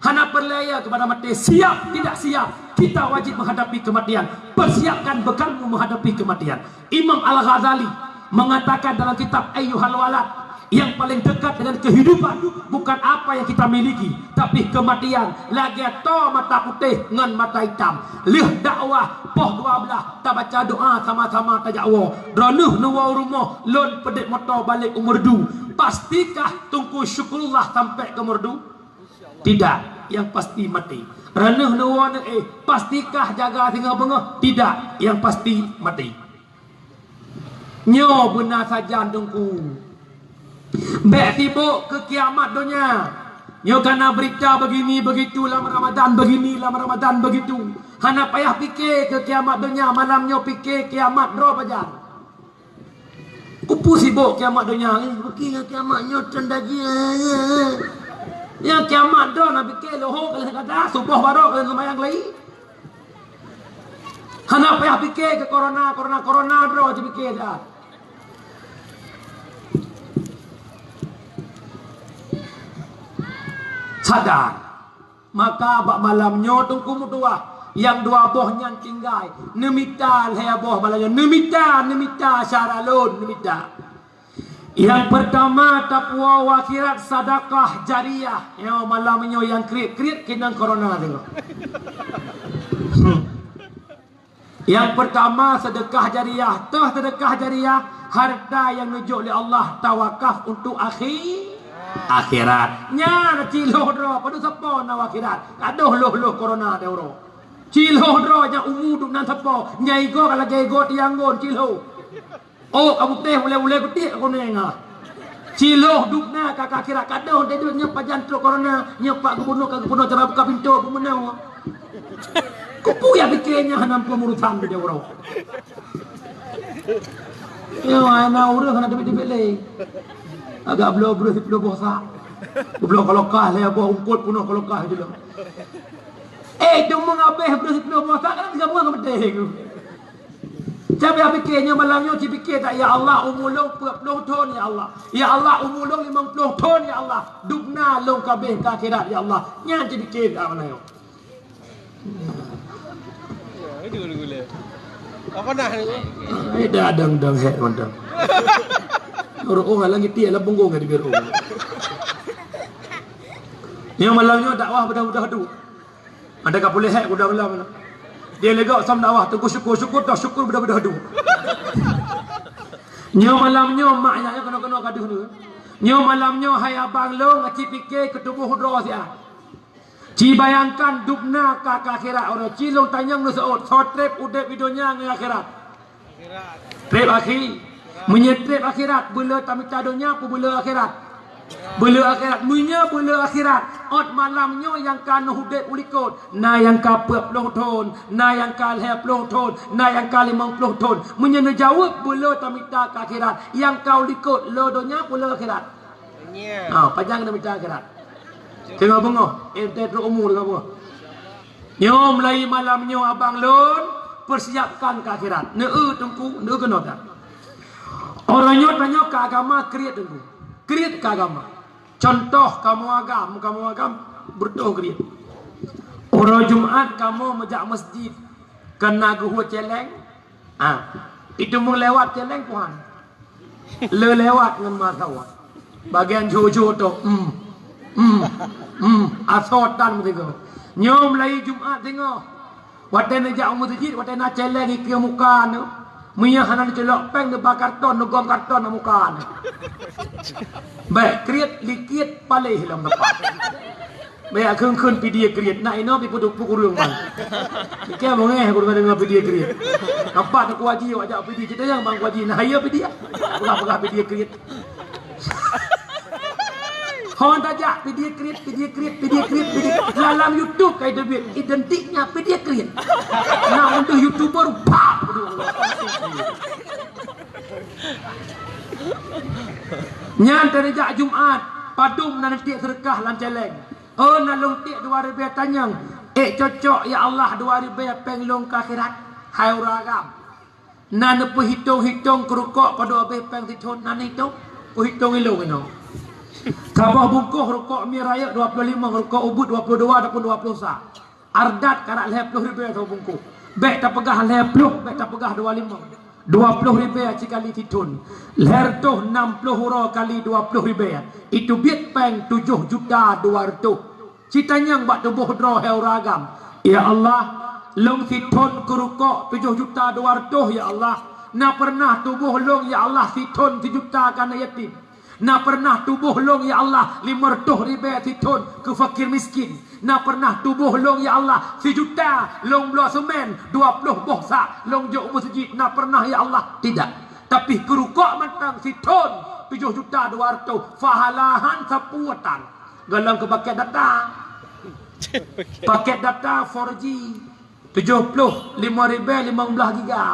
Hana peureulée ie keupada maté, siap tidak siap, kita wajib menghadapi kematian. Persiapkan bekalmu menghadapi kematian. Imam Al-Ghazali mengatakan dalam kitab Ayyuhal Walad, yang paling dekat dengan kehidupan bukan apa yang kita miliki, tapi kematian. Lagée toe mata putéh ngon mata itam. Lheueh dakwah poh dua belas, tabaca doa sama-sama tajak woe. Droeneueh neuwoe u rumoh, lôn peudeuek moto balek u Meureudu. Pastikah Teungku Syukurullah sampai ke Meureudu? Tidak, yang pasti mati. Droeneueh neuwoe neuéh, pastikah jaga singoh beungoh? Tidak, yang pasti mati. Nyoe beuna sajan Teungku. Bék sibok keu kiamat donya. Nyoe kana berita begini begitu lam Ramadan, begini lam Ramadan begitu. Hana payah pike keu kiamat donya, malam nyoe pike kiamat droe pajan. Kupeue sibok kiamat donya, eh, pike kiamat nyoe tanda jih. Ya kiamat droe na pike leuhô ka lheueh gata, suboh baroe ka lheueh seumayang lagi. Hana payah pike keu korona, korona, korona droe jipike dah. Sadar. Maka bak malam nyoe Teungku meutuah, nyang dua boh nyan tinggai. Neumita lhée boh malam nyoe. Neumita, neumita syara lôn, neumita. Nyang peurtama tapuwoe u akhirat sedekah jariah. Nyoe malam nyoe nyang kriet-kriet keunong korona singoh. Hmm. Nyang peurtama sedekah jariah. Toh sedekah jariah, harta nyang neujok lé Allah tawakaf untuk akhi-, akhirat. Nyan cilhoh droe, padub sapo na u akhirat. Kadoh loh-loh korona teuh uroe. Cilhoh droe nyang umu dum nan sapo. Nyang igoe ka lagée igoe tiang gon cilhoh. Oh, ka putéh ulée-ulée kutiek ka kuneng ah. Cilhoh dum na ka, ka akhirat kadoh deh duek nyoe pajan trok korona, nyoe pak gubunur ka gubunur cara buka pintoe peumeunoe. Kupeue ya pike nyan hana muphom urosan bidée uroe. Nyoe hana ureuëng hana teubiet-teubiet lé. Agak bloe breueh siploh boh sak. Bloe kolokah lhée boh ungkot peunoh kolokah jih lom. Eh, cuma ngabéh breueh siploh boh sak kan tiga buah ka meutéh. Sabe pike nyoe malam nyoe cipike that, "Ya Allah, umu lôn peuet ploh thon, ya Allah. Ya Allah, umu lôn limong ploh thon, ya Allah. Dum na lôn kabeh ka akhirat, ya Allah." Nyan cipike that malam nyoe. Apa dah ni? Eh, dah dang-dang hek mantap. Orang-orang lagi tiek lah punggung ka diberi orang. Nyoe malam nyoe dakwah beudôh-beudôh duek. Ada ka puléh hék gudang lam. Dia lega sam dakwah teungku syukur-syukur dah syukur beudôh-beudôh duek. Nyoe malam nyoe mak ayah nyoe keunoe-keunoe ka deuh nyoe. Nyoe malam nyoe hai abang lôn aci pike keu tuboh droe siat. Ci bayangkan dubna ka, ka akhirat uroe ci lôn tanyong neuseuôt, soe treb udeb di donya ngon akhirat? Treb akhi. Meunyoe treb akhirat, beuleu tamita donya peue beuleu akhirat? Beuleu akhirat. Meunyoe beuleu akhirat, ôt malam nyoe nyang ka neuh udeb u likot, na nyang ka peuet ploh thon, na nyang ka lhèe ploh thon, na nyang ka limong ploh thon. Meunyoe neujaweueb beuleu tamita keu akhirat, nyang ka u likot le donya peue le akhirat? Donya. Ha, pajan neumita akhirat. Teungoh beungoh, eh, teuh trok umu teungoh beungoh. Nyoe mulai malam nyoe abang lôn peusiapkan keu akhirat. Neu teungku, neu keunoe that. Uroe nyoe tanyoe keu agama kriet teungku. Kriet keu agama. Contoh kamoe agam, kamoe agam beureutoh kriet. Uroe Jumat kamoe meujak masjid kana geuhue celeng. Ah, itu meulewat celeng Tuhan. Le lewat ngon masa wah. Bagian jojo tu, hmm, hmm, hmm, asoe tan meusigoe. Nyoe mulai Jumat singoh. Watèe neujak u meuseujid, watèe na celeng ikeue muka nyoe. Meunyoe hana neuculok péng, neuba karton, neugom karton na muka nyoe. Bèk kriet, likiet, paléh lom teumpat. Bèk kheun-kheun pidie kriet, na inoe pih peuduek peukureueng bang. Pike beungèh guru deungoe pidie kriet. Nampak teungku haji awak jak pidie, cit nyang bang haji, na hayeue pidie. Peugah-peugah pidie kriet. Hon tajak pidie kriet, pidie kriet, pidie kriet, pidie kriet. Dalam YouTube kai teubiet identiknya pidie kriet. Na untuk YouTuber, pah! Nyan tadi jak Jumat, padum na neutiek seudeukah lam celeng. Oh, na lôn tiek dua ribèe tanyong. Ék cocok, ya Allah, dua ribèe péng lôn keu akhirat. Hai ureueng agam. Na neupeuhitong-hitong keurukok padum abéh péng sithon, na neutong? Peuhitong ilôn inoe. Saboh bungkôh rukok mi rayeuk dua ploh limong, rukok ubeut dua ploh dua ataupun dua ploh sa. Ardat karat lhèe ploh ribèe saboh bungkôh. Bèk tapeugah lhèe ploh, bèk tapeugah dua limong. Dua ploh ribèe sikali sithon. Lhèe reutôh nam ploh uroe kali dua ploh ribèe. Itu biet péng tujoh juta dua reutôh. Ci tanyong bak tuboh droe hai ureueng agam. Ya Allah, lôn sithon keurukok tujoh juta dua reutôh, ya Allah. Na pernah tuboh lôn, ya Allah, sithon sijuta keu aneuk yatim. Na pernah tuboh lôn, ya Allah, limong reutôh ribèe sithon keu fakir miskin. Na pernah tuboh lôn, ya Allah, sijuta lôn bloe seumén, dua ploh boh sak lôn jok u meuseujid. Na pernah, ya Allah? Tidak. Tapi keurukok mantong sithon tujoh juta dua reutôh, pahalahan sapeue tan. Golom keu paket data. Paket data four G. Tujoh ploh limong ribèe limong blah giga.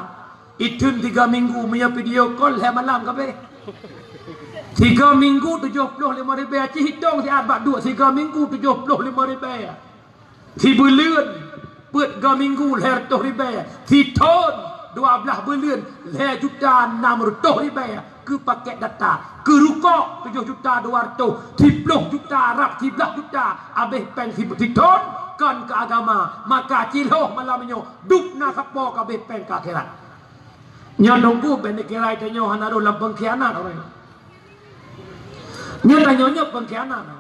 Itheun tiga minggu, meunyoe video call lhèe malam ka abéh. Tiga minggu tujoh ploh limong ribèe, ci hitong siat bak duek, tiga minggu tujoh ploh limong ribèe. Sibuleuen peuet tiga minggu lhèe reutôh ribèe. Sithon dua blah buleuen lhèe juta nam reutôh ribèe. Keu paket data, keu rukok tujoh juta dua reutôh, siploh juta rab siblah juta abéh péng si-, sithon, kon keu agama, maka cilhoh malam nyoe dubna sapo ka abéh péng keu akhirat. Nyoe nunggu bèk neukirai tanyoe hana rôh lam peungkhianat ureueng nyoe. Nyoe tanyoe nyoe peungkhianat.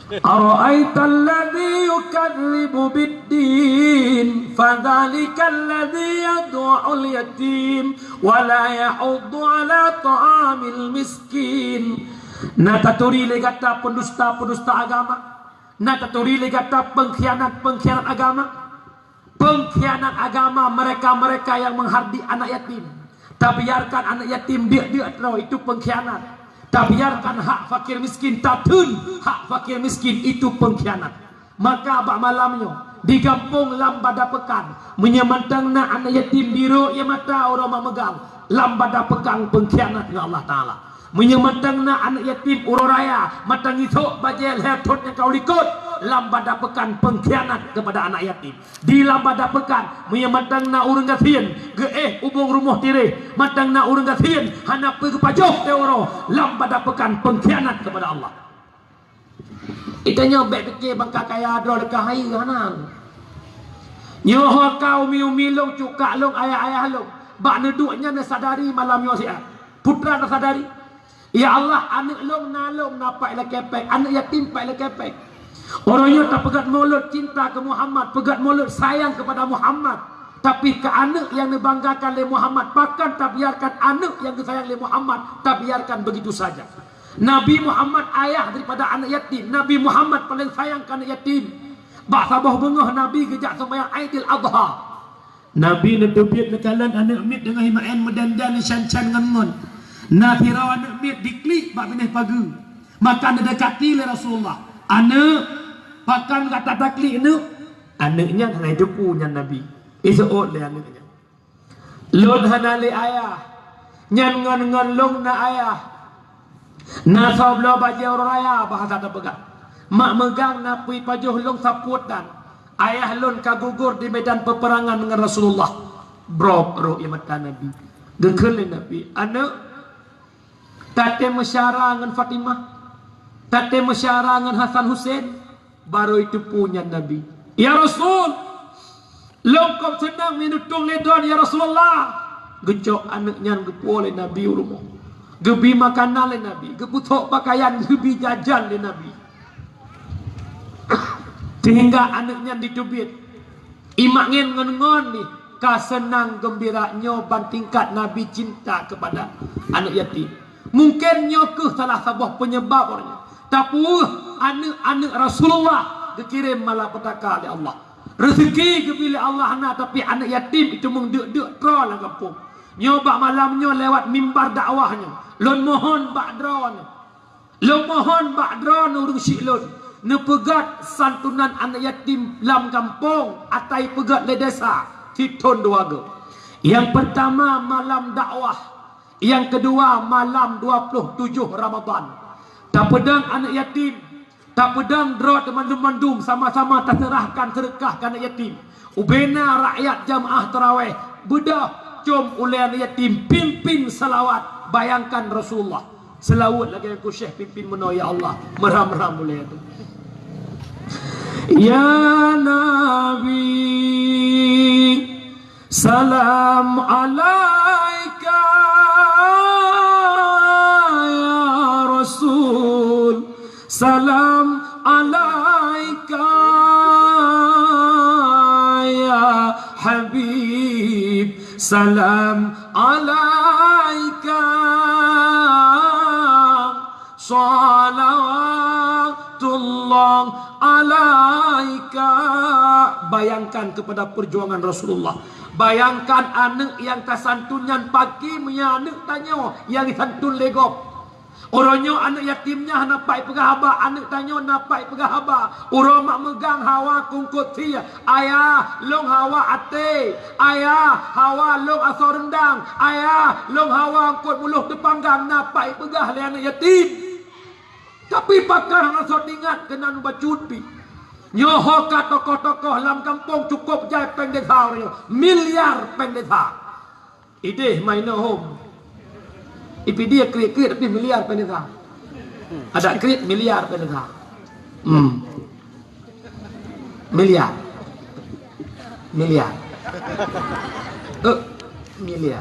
Ara'aital ladzi yukadzibu biddin, fadzalikal ladzi yad'ul yatim, wa la yahuddu ala ta'amil miskin. Na taturi lé gata pendusta-pendusta agama, na taturi lé gata pengkhianat-pengkhianat agama. Pengkhianat agama mereka-mereka yang menghardik anak yatim. Tabiarkan anak yatim diek-diek droe, itu pengkhianat. Tabiarkan hak fakir miskin, tatheun hak fakir miskin, itu pengkhianat. Maka bak malam nyoe di gampông Lambada Peukan, meunyoe mantong na anak yatim di rô ie mata uroe mameugang, Lambada Peukan pengkhianat ngon Allah Taala. Meunyoe mantong na aneuk yatim uroe raya, mantong isôk bajèe lhèe thon nyang ka u likot, Lambada Peukan pengkhianat keupada anak yatim. Di Lambada Peukan, meunyoe mantong na ureueng gasien geuéh ubông rumoh tiréh, mantong na ureueng gasien hana peue geupajoh teuh uroe, Lambada Peukan pengkhianat keupada Allah. Geutanyoe bèk pike bangka kaya droe leuka hai hana. Nyoe ho ka umi-umi lôn, cuka lôn, ayah-ayah lôn. Bak neuduek nyan neusadari malam nyoe siat. Putra neusadari. Ya Allah, aneuk lôn na lôn na pat ilakèe péng, aneuk yatim pat ilakèe péng. Uroe nyoe tapeugét mulod cinta keu Muhammad, peugét mulod sayang kepada Muhammad. Tapi keu aneuk nyang neubanggakan lé Muhammad, pakon tabiarkan aneuk nyang geusayang lé Muhammad tabiarkan begitu saja? Nabi Muhammad ayah daripada aneuk yatim. Nabi Muhammad paléng sayang keu aneuk yatim. Bak saboh beungoh Nabi geujak seumayang Aidil Adha. Nabi neuteubiet neukalon aneuk miet deungon imaén meudandan shan-shan ngon ngon. Na sidroe aneuk miet diklik bak binéh pageue. Maka neudekati lé Rasulullah, "Aneuk, pakon gata taklik, Neuk?" Aneuk nyan hana jiteupeue nyan Nabi. Iseuôt lé aneuk nyan, "Lôn hana lé ayah, nyan ngon-ngon lôn na ayah. Na soe bloe bajée uroe raya," bahasa tapeugah. "Mak meugang na pui pajoh lôn sapuet dan ayah lôn ka gugur di medan peperangan ngon Rasulullah." Brok rôh ie mata Nabi. Geukheun lé Nabi, "Aneuk, tatem meusyara ngon Fatimah, tatem meusyara ngon Hasan Husen." Barô jiteupeue nyan Nabi. "Ya Rasul, lôn kôb seunang meunyoe neutulông lé droen, ya Rasulullah." Geucok aneuk nyan geupuwoe lé Nabi u rumoh. Geubri makanan lé Nabi, geupeusôk peukayan, geubri jajan lé Nabi. Sehingga aneuk nyan jiteubiet. Imaén ngon-ngon jih ka seunang geumbira nyoe ban tingkat Nabi cinta keupada aneuk yatim. Mungken nyoe kheueh salah saboh peunyebab uroe nyoe. Tapeue aneuk-aneuk Rasulullah geukirém malapetaka lé Allah. Reuseuki geubri lé Allah na, tapi aneuk yatim itu meundeuk-deuk troe lam gampông. Nyoe bak malam nyoe lewat mimbar dakwah nyoe, lôn mohon bak droeneuh. Lôn mohon bak droeneuh ureuëng syiek lôn, neupeugét santunan aneuk yatim lam gampông, ata ipeugét lé desa, sithon dua goe. Nyang peurtama malam dakwah, nyang keudua malam dua ploh tujoh Ramadhan. Tapeudong aneuk yatim, tapeudong droe teuh mandum-mandum, sama-sama taseurahkan seudeukah keu aneuk yatim. Ubena rakyat jamaah taraweh, beudôh com ulée aneuk yatim, pimpin salawat, bayangkan Rasulullah. Seulaweuet lagée nyang keu Syekh pimpin meunoe, ya Allah, meuram-ram ulée teuh. Ya Nabi, salam alaika, ya Rasul, salam alaika, ya Habib, salam alaika, salawatullah alaika. Bayangkan kepada perjuangan Rasulullah. Bayangkan aneuk nyang tasantun nyan paki meunyo aneuk tanyoe nyang disantun lé gob. Uroe nyoe aneuk yatim nyan hana pat ipeugah haba, aneuk tanyoe na pat ipeugah haba. Uroe mak meugang hawa kungkot sie, "Ayah, lôn hawa até. Ayah, hawa lôn asoe reundang. Ayah, lôn hawa eungkot muloh teupanggang," na pat ipeugah lé aneuk yatim. Tapi pakon hana soe teuingat keunan bacut pih. Nyoe ho ka tokoh-tokoh lam gampông cukôp jai péng desa uroe nyoe, miliar péng desa. Idéh main hom. Ipi dia kriet-kriet tapi miliar péng desa. Ada kriet miliar péng desa. Hmm. Miliar. Miliar. Eh, miliar.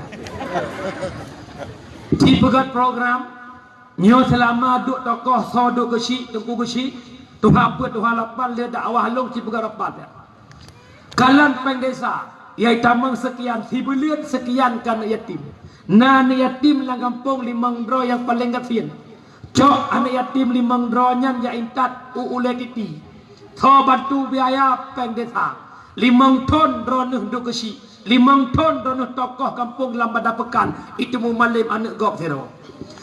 Cipeugét program nyoe seulama duek tokoh soe duek geusyik, teungku geusyik, tuha peuet, tuha lapan lé dakwah lôn cipeugét rapat. Kalon péng desa, yai tamong seukian, sibuleuen seukian keu aneuk yatim. Na aneuk yatim lam gampông limong droe nyang paleng gasien. Cok aneuk yatim limong droe nyan jak intat u ulée titi. Soe bantu biaya péng desa. Limong thon droeneuh duek geusyik. Limong thon droeneuh tokoh gampông lam Banda Peukan. Itu meumalém aneuk gob sidroe.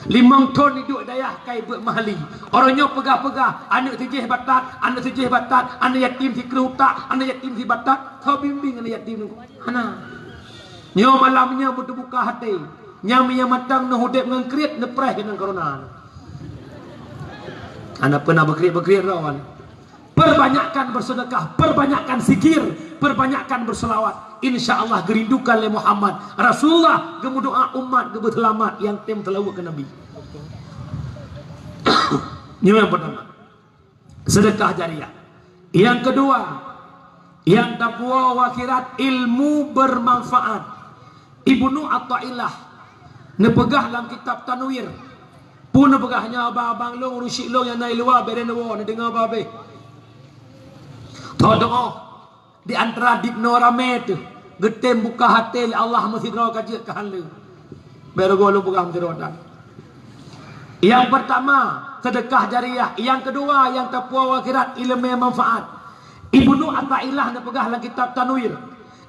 Limong thon iduek dayah kai beuet mahali. Uroe nyoe peugah-peugah, aneuk sijih batat, aneuk sijih batat, aneuk yatim sikreuh utak, aneuk yatim sibatat. Soe bimbéng aneuk yatim nyoe? Hana. Nyoe malam nyoe beuteubuka até. Nyang meunyoe mantong neuh udeb ngon kriet, neupreh ngon corona. Hana peuna beukriet-beukriet droe. Perbanyakkan bersedekah, perbanyakkan zikir, perbanyakkan berselawat. Insya Allah geurindukan lé Muhammad. Rasulullah geumeudoa umat geubeuseulamat nyang tem seulaweuet keu Nabi. Nyoe nyang pertama. Sedekah jariah. Nyang keudua, nyang tapuwoe u akhirat, ilmu bermanfaat. Ibnu Athaillah neupeugah lam kitab Tanwir, peue neupeugah nyoe, abang-abang lôn, ureuëng syiek lôn nyang na i luwa, bere neuwoe, neudeungoe babeh. Doa di antara dipnoe ramé teuh geutem buka até lé Allah meusidroe ka jeuet ka haleue. Bèk rogoe lôn peugah meusidroe tan. Yang pertama, sedekah jariah. Yang kedua, yang tapuwoe akhirat, ileumèe manfaat. Ibnu Athaillah neupeugah lam kitab Tanwir,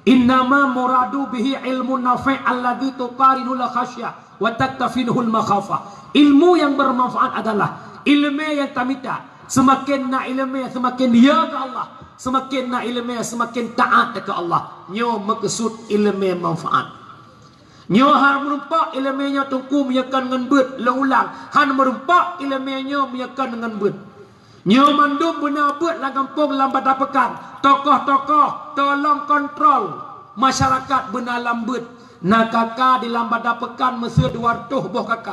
"Innama muradu bihi ilmun nafi' alladzi tuqarinul khasyah wa taktafinuhul makhafah." Ilmu yang bermanfaat adalah ileumèe yang tamita. Seumaken na ileumèe, seumaken ya keu Allah. Seumaken na ileumèe, seumaken taát keu Allah. Nyoe meukeusut ileumèe manfaat. Nyoe hana meurumpok ileumèe nyoe teungku meunyoe kon ngon beuet, lôn ulang, hana meurumpok ileumèe nyoe meunyoe kon ngon beuet. Nyoe mandum beuna beuet lam gampông lam Banda Peukan. Tokoh-tokoh tolong kontrol masyarakat beuna lam beuet. Na K K di lam Banda Peukan meuseu dua reutôh boh K K.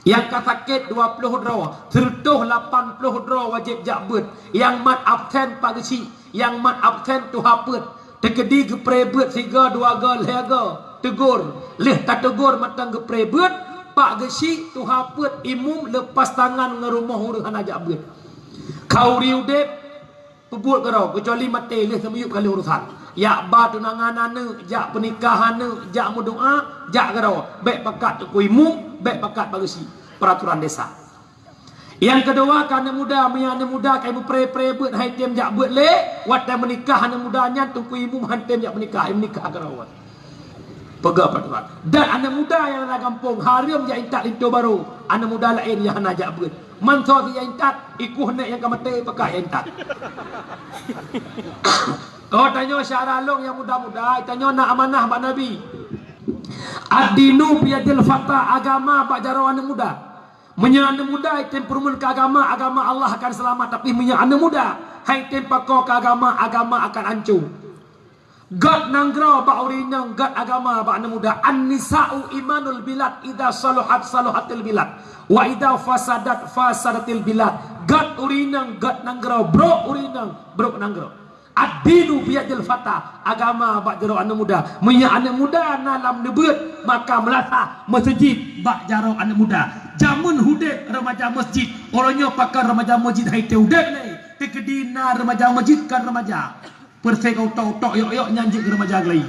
Nyang ka sakét dua ploh droe, seureutôh lapan ploh droe wajéb jak beuet. Nyang mat absen pak geuchik, nyang mat absen tuha peuet. Teukeudi geupré beuet sigoe, dua goe, lhèe goe, teugor. Lheueh tateugur mantong geupré beuet, pak geuchik, tuha peuet, imum leupah tangan ngon rumoh ureueng hana jak beuet. Khauri udép, peubuet keudroe, keucuali maté lheueh seumiyueb ka lheueh urosan. Jak ba tunangan aneuk, jak peunikah aneuk, jak meudoa, jak keudroe. Bèk pakat teungku imum, bèk pakat pak geuchik. Peraturan desa. Nyang keudua, keu aneuk muda, meunyoe aneuk muda ka meupré-pré beuet, han tem jak beuet lé, watèe meunikah aneuk muda nyan teungku imum han tem jak meunikah, meunikah keudroe. Peugah peraturan. Dan aneuk muda nyang na gampông hareuem jak intat linto barô, aneuk muda laén nyang hana jak beuet. Mantong jak intat, ikuh nèk nyang ka maté pakat jak intat. Oh, tanyoe syedara lôn nyang muda-muda, tanyoe na amanah bak Nabi. Ad-dinu biyadil fata, agama bak jaroe aneuk muda. Meunyoe aneuk muda item peurumeuen keu agama, agama Allah akan seulamat. Tapi meunyoe aneuk muda han item pakoe keu agama, agama akan ancô. Gét nanggroe bak ureueng inong, gét agama bak aneuk muda. An-nisa'u imanul bilad, idza saluhat saluhatil bilad, wa idza fasadat fasadatil bilad. Gét ureueng inong, gét nanggroe, brok ureueng inong, brok nanggroe. Ad-dinu biyadil fata, agama bak jaroe aneuk muda. Meunyoe aneuk muda na lam neubeuet, maka meulasah meuseujid bak jaroe aneuk muda. Jameun udép remaja masjid, uroe nyoe pakon remaja masjid han item udép lé. Teukeudi na remaja masjid kon remaja. Peureusé ka utok-utok yok-yok nyan jeuet keu remaja geulayie.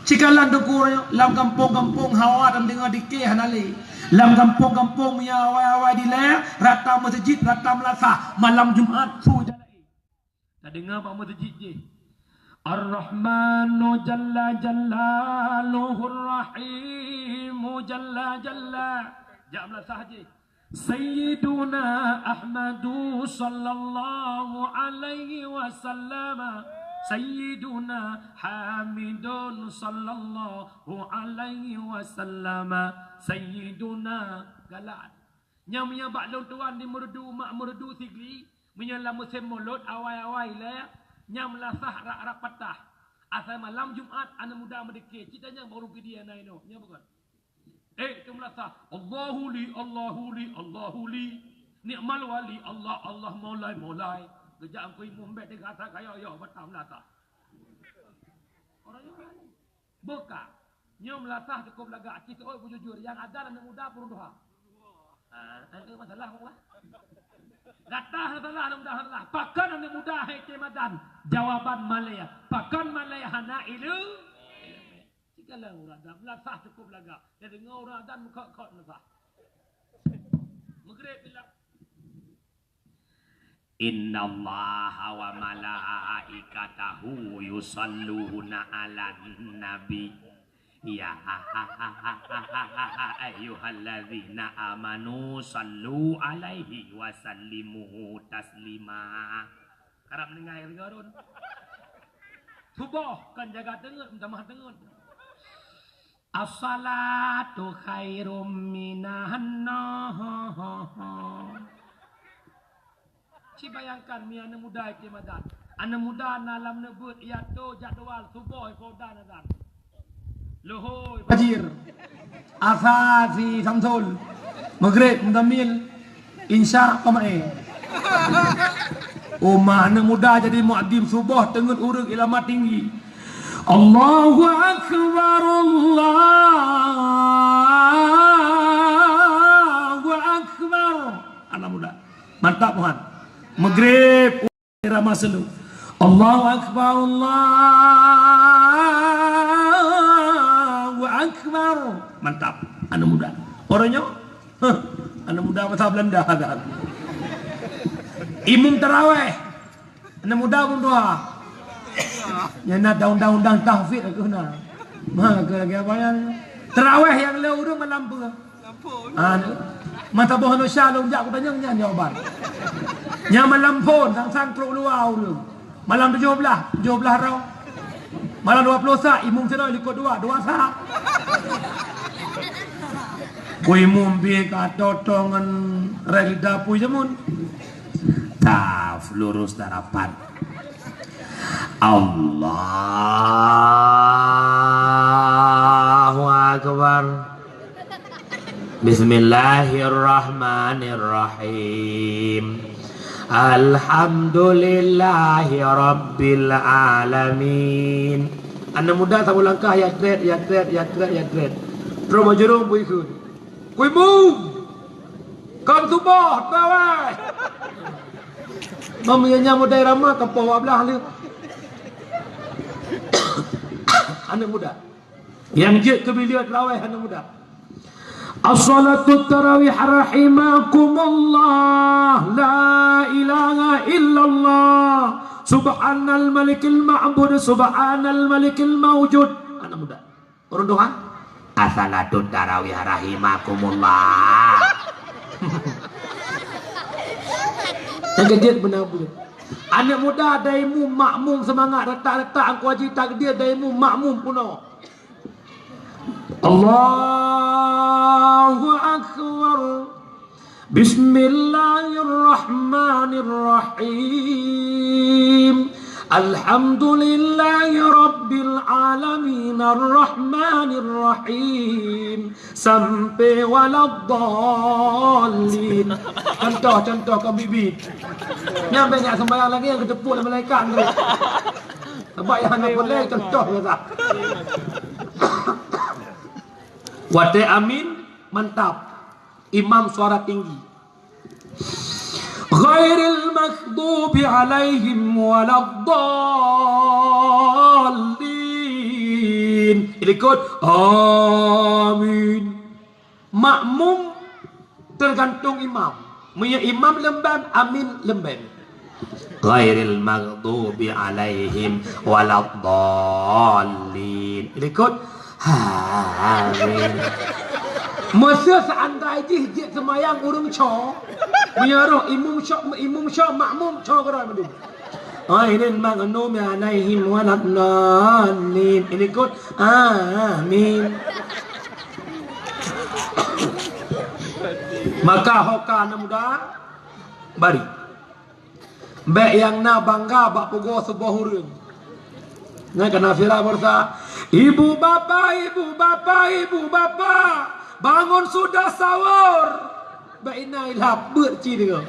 Sikalon teungku lam gampông-gampông hawa dan deungoe dike hana lé. Lam gampông-gampông meunyoe awai-awai dilèe, rata meuseujid, rata meulasah. Malam Jumat su jalan. Tadeungoe bak meuseujid jih. Ar-Rahmanu jalla jalaluhu, Ar-Rahimu jalla jalla. Jak meulasah jih. Sayyiduna Ahmadu sallallahu alaihi wasallam. Sayyiduna Hamidun sallallahu alaihi wasallam. Sayyiduna Galak. Nyang meunyoe bak lôn tuan di Meureudu, mak Meureudu Sigli, meunyoe lam musém Mulod awai-awai lé, nyang meulasah rab-rab patah. Asai malam Jumat aneuk muda meudike, cit tanyoe barô geudiya na inoe, nyoe bukon. Eh, tu meulasah, Allahu li, Allahu li, Allahu li. Ni'mal wali, Allah, Allah, maulai, maulai. Geujak angkui mumbet di gata kayo-yo batang meulasah. Orang yang Boh ka. Nyoe meulasah cukôp lagak, ci teuôt beujujur, nyang adan aneuk muda peuruduha. Ah, aneuk masalah, masalah. Gata hana salah, aneuk muda hana salah. Pakon aneuk muda han item adan? Jawaban malèe. Pakon malèe? Hana ileu-, ileumèe. Sikalon ureueng adan meulasah cukôp lagak. Tadeungoe ureueng adan meukhot-khot meulasah. Maghrib bila Innallaha wa malaikatahu yusalluna 'alan nabi. Ya ayyuhalladzina amanu sallu 'alaihi wa sallimu taslima. Karab meuninggai lagèe Harun. Suboh kan jaga teungeut, meutamah teungeut. As-salatu khairum minan naum. Ci bayangkan, mi aneuk muda item adan. Aneuk muda na lam neubeuet, ya to jadwal suboh ipodan adan. Luhôi fajir. Asa si Samsul. Maghrib muzammil. Insya Allah, eh. Uma aneuk muda jadi muadzin suboh teungeut ureueng ilama tinggi. Allahu akbar, Allahu akbar. Aneuk muda. Mantap, Tuhan. Maghrib. Rasulullah. Allahu Akbar, Allahu Akbar. Mantap. Aneuk muda. Orang nyoe, huh, aneuk muda masa Belanda dah. Imum taraweh. Aneuk muda pun dua. Nyang na undang-undang tahfidz aku na. Maka lagi apa yang taraweh nyang le ureueng malam pun. Ah, mata boh Indonesia lôn jak kutanyong nyan jawaban. Nyang malam phon sang-sang trok luwa ureueng. Malam tujuh belas, tujuh belas roh. Malam dua puluh sa, imum sidroe likot dua, dua sa. Ku imum pih ka totong ngon rel dapui jamun. Taf lurus darapan. Allahu Akbar. Bismillahirrahmanirrahim. Alhamdulillahi rabbil alamin. Aneuk muda saboh langkah, ya tret, ya tret, ya tret, ya tret. Terus bajurong bui kheun. Kui mum. Kam tuboh, tawai. Mami nyang mudai rama ka poh dua belas leuh. Aneuk muda. Nyang jeuet keu bileue terawih aneuk muda. As-salatu tarawih rahimakumullah. La ilaha illallah. Subhanal malikil ma'bud, subhanal malikil maujud. Aneuk muda. Ureueng tuha. As-salatu tarawih rahimakumullah. Nyang keujeuet beuna buet. Aneuk muda daimu makmum seumangat, retak-retak angku haji takdir daimu makmum punoh. Allahu Akbar. Bismillahirrahmanirrahim. Alhamdulillahi rabbil alamin, arrahmanirrahim. Sampai waladdallin. Contoh, contoh keu bibi. Nyang banyak sembahyang lagi nyang geuteupeue lé malaikat tu. Sebab nyang hana boleh contoh kata. Watée amin, mantap. Imam suara tinggi. Ghairil maghdubi alaihim waladdallin. Ilikot. Amin. Makmum tergantung imam. Meunyoe imam leumbang, amin leumbang. Ghairil maghdubi alaihim waladdallin. Ilikot. Amin. Meuseu seandai jih jeuet seumayang ureueng cho, meunyoe roh imum cho, imum cho, makmum cho keudroe mandum. Ghairil maghdubi alaihim waladdallin. Ilikot. Amin. Maka ho ka aneuk muda bari. Bék nyang na bangga bak pugoe suboh ureueng. Nyan kana viral baroesa, "Ibu bapa, ibu bapa, ibu bapa, bangun sudah sahur." Bék inan ilap beuet ci deungoe.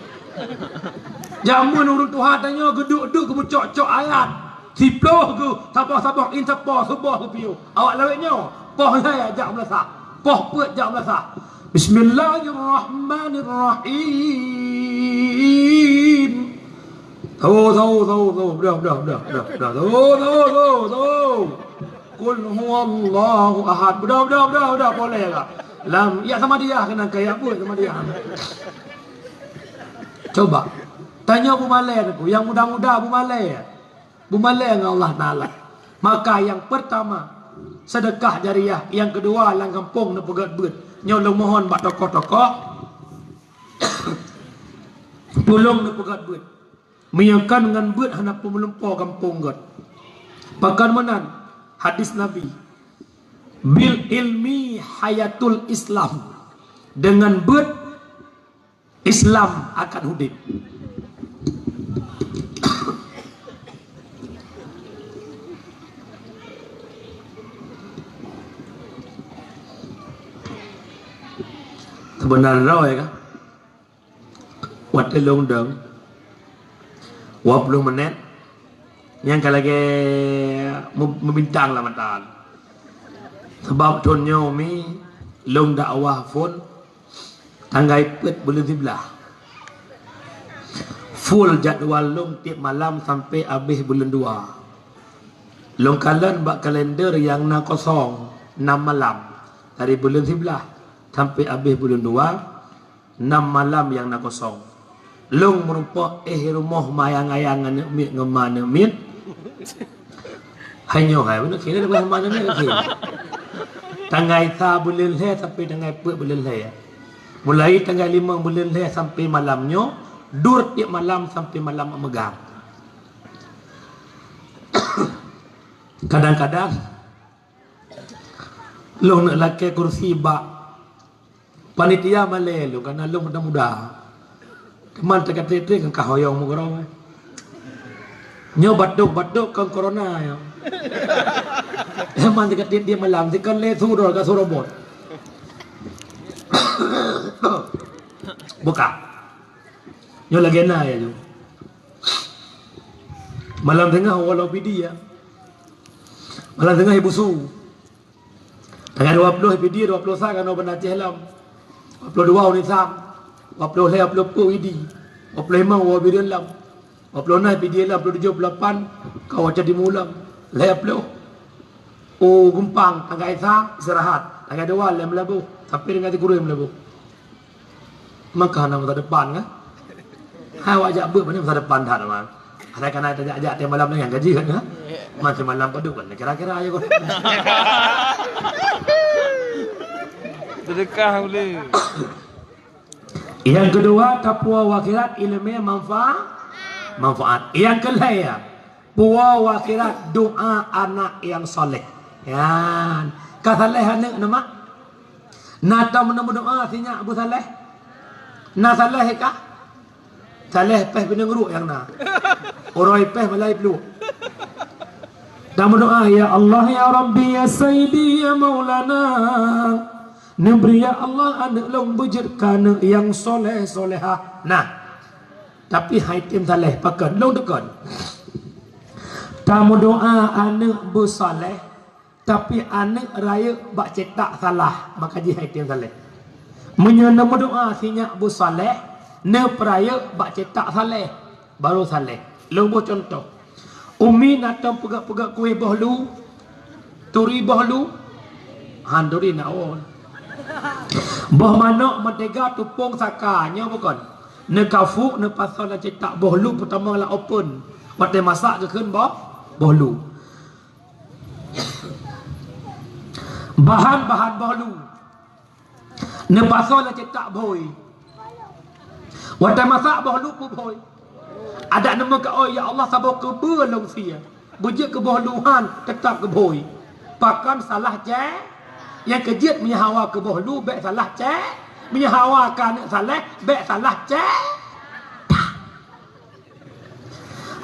Jameun ureueng tuha tanyoe geuduek-duek geumeucok-cok ayat. Siploh geuh saboh-saboh in sapo suboh geupiôh. Awak lawét nyoe, poh lhèe jak meulasah, poh peuet jak meulasah. Bismillahirrahmanirrahim. Tho, tho, tho, tho. Beudôh, beudôh, beudôh, beudôh, beudôh. Tho, tho, tho, tho. Qul huwallahu ahad. Beudôh, beudôh, beudôh, beudôh. Boleh lah. Lam, ya sama dia kena kayak buat sama dia. Coba. Tanya Bu Malèe tu, yang muda-muda Bu Malèe. Beumalèe ngon Allah Taala. Maka nyang peurtama, seudeukah jariah, nyang keudua lam gampông neupeugöt beuet. Nyoe lôn mohon bak tokoh-tokoh, tulông neupeugöt beuet. Meunyoe kon ngon beuet hana peumulumpo gampông göt. Pakon meunan hadis Nabi, "Bil ilmi hayatul Islam." Deungon beuet Islam akan udép. Seubeuna droe ka? Watèe lôn dong, dua puluh menit, nyang ka lagèe meu-, meubintang lam mata. Sabab thôn nyoe mi lôn dakwah phôn tanggai peuet buleuen siblaih. Full jadwal lôn tiep malam sampai abéh buleuen dua. Lôn kalon bak kalender nyang na kosong, nam malam. Dari buleuen siblaih sampai abéh buleuen dua, nam malam nyang na kosong. Lôn meurumpok éh rumoh mayang-ayang aneuk miet ngon ma aneuk miet. Hai nyoe hai, beuna kira leubeh ma aneuk miet kira. Tanggai sa buleuen lhèe sampai tanggai peuet buleuen lhèe. Mulai tanggai limong buleuen lhèe sampai malam nyoe, dua tiep malam sampai malam meugah. Kadang-kadang lôn neuk lakèe kursi bak panitia malèe lôn, karena lôn muda-muda. Teuma teuka trép-trép ngon kahoyong meukeurong. Nyoe batuk-batuk kon corona nyoe. Teuma teuka trép-trép malam, sikon lé su droe ka su robot. Buka. Nyoe lagèe na ya nyoe. Malam teungoh walau bidi ya. Malam teungoh ibu su. Tanggai dua ploh bidi, dua ploh sa kanoe banda Aceh lom. Dua ploh dua uneue sam. Dua ploh lhèe, dua ploh peuet idi. Dua ploh limong wa bidi lom. Dua ploh nam bidi lom, dua ploh tujoh, dua ploh lapan ka waca timu lom. Lhèe ploh. Oh, gumpang, tanggai sa istirahat. Tanggai dua lhèe meulaboh. Sampai dengan sigurui meulaboh. Maka hana masa depan kan? Hai awak jak beuet mana masa depan that, man. Ada kana tajak-jak tiap malam dengan gaji kan? Masih malam padum kan? Kira-kira aja kau. Sedekah boleh. Yang kedua, taqwa akhirat, ilmu manfaat. Manfaat. Yang kelhèe, puwoe akhirat, doa anak yang saleh. Yan. Ka saleh aneuk nama? Na tom na meudoa sinyak beusaleh? Na saleh ka? Saleh pèh bineung ruek nyang na. Uroe pèh malai pluek. Dan meudoa, "Ya Allah, ya Rabbi, ya Sayyidi, ya Maulana." Neubri ya Allah aneuk lôn beujeuet keu aneuk nyang soleh solehah. Nah. Tapi hai tem saleh pakon lôn teukon. Tameudoa aneuk beusaleh. Tapi aneuk rayeuk bak cetak salah, maka jih hai tem saleh. Meunyoe neumeudoa sinyak beusaleh, neupeurayeuk bak cetak saleh, baru saleh. Lôn boh cuntoh. Umi na tom peugöt-peugöt kueh boh lu, turi boh lu, han turi na awon. Boh manok meutega tupông saka, nyoe bukon. Neukafuek, neupasoe lam cetak boh lu, peutamong lam open. Watèe masak geukheun boh, boh lu. Bahan-bahan boh lu. Neupasoe lam cetak bhôi. Watèe masak boh lu peubhôi. Adak neumeukaôi, "Ya Allah, saboh keubeue lôn sie. Beujeuet keu boh lu han, teutap keu bhôi." Pakon salah cè-, nyang keujeuet meunyoe hawa keu boh lu, bèk salah cè-, meunyoe hawa keu aneuk saleh, bèk salah cè-,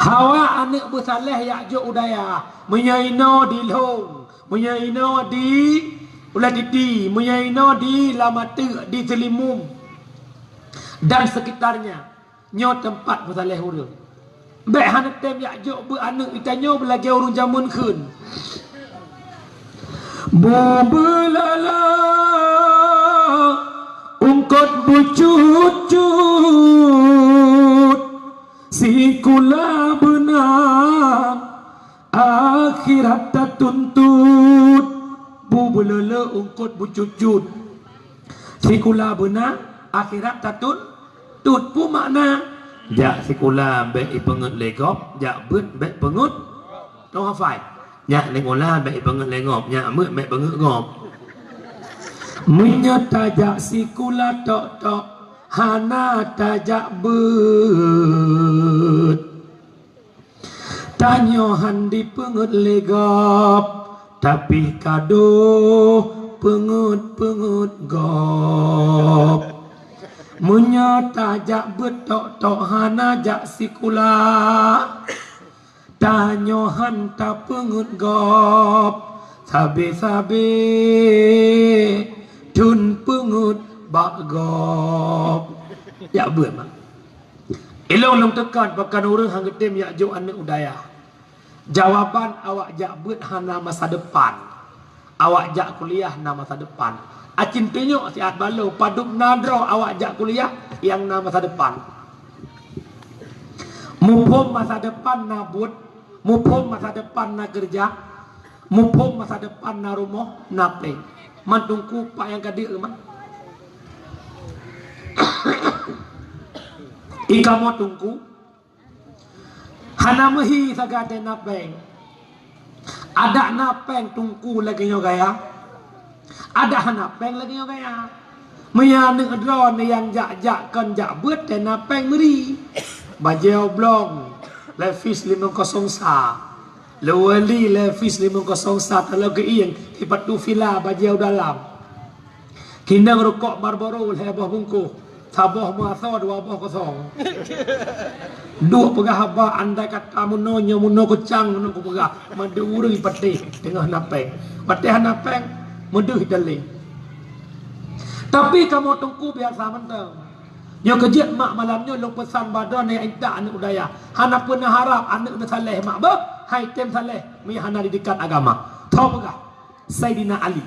Hawa aneuk beusaleh jak jok u dayah. Meunyoe inoe di Lhong, meunyoe inoe di Ulèe Titi, meunyoe inoe di Lamateuk, di Seulimum dan sekitarnya, nyoe teumpat beusaleh ureueng. Bèk hana tem jak jok beuet aneuk geutanyoe beulagèe ureueng jameun kheun. Bubeulala ungkot bucut-cut. Sikula beuna akhirat tatuntut. Bubeulala ungkot bucut-cut. Sikula beuna akhirat tatuntut. Peue makna? Jak sikula bèk ipeungeut lé gob, jak beuet bèk peungeut. Tong hafai. Nyak sikula bèk ipeungeut lé gob, nyak beuet bèk peungeut gob. Meunyoe tajak sikula tok-tok, hana tajak beuet. Tanyoe han dipeungeut lé gob, tapi ka deuh peungeut-peungeut gob. Meunyoe tajak beuet tok-tok hana jak sikula, tanyoe han tapeungeut gob, sabe-sabe thon peungeut bak gob. Jak beuet, mak. Ilôn lôn teuka pakon ureueng han geutem jak jok aneuk u dayah. Jawaban awak jak beuet hana masa depan. Awak jak kuliah na masa depan. Acin tunyok siat baloe padub na droe awak jak kuliah nyang na masa depan. Muphom masa depan na buet, muphom masa depan na keureuja, muphom masa depan na rumoh, na péng. Man Teungku, pat nyang ka deuek, man? I kamoe Teungku, hana meuhi sagai teuh na péng. Adak na péng Teungku lagèe nyoe gaya, adak hana péng lagèe nyoe gaya. Meunyoe aneuk droeneuh nyang jak-jak kon jak beuet, teuh na péng meuri. Bajèe oblong, levis limong kosong sa. Lewali levis limong kosong sa, taloe geuieng, sipatu villa bajèe u dalam. Kinong rukok Marlboro lhèe boh bungkôh, saboh meuasoe dua boh kosong. Duek peugah haba, andai kata meunoe nyoe meunoe keucang meunoe kupeugah, mandum ureueng patéh teungoh na péng. Watèe hana péng, meudeuh dalé. Tapi kamoe Teungku biasa mantong. Nyoe keu jeuet mak malam nyoe lôn peusan bak droeneuh nyang intat aneuk u dayah. Hana peue neuharab aneuk neusaleh mak beuh, han item saleh meunyo hana didikan agama. Tho peugah Saidina Ali.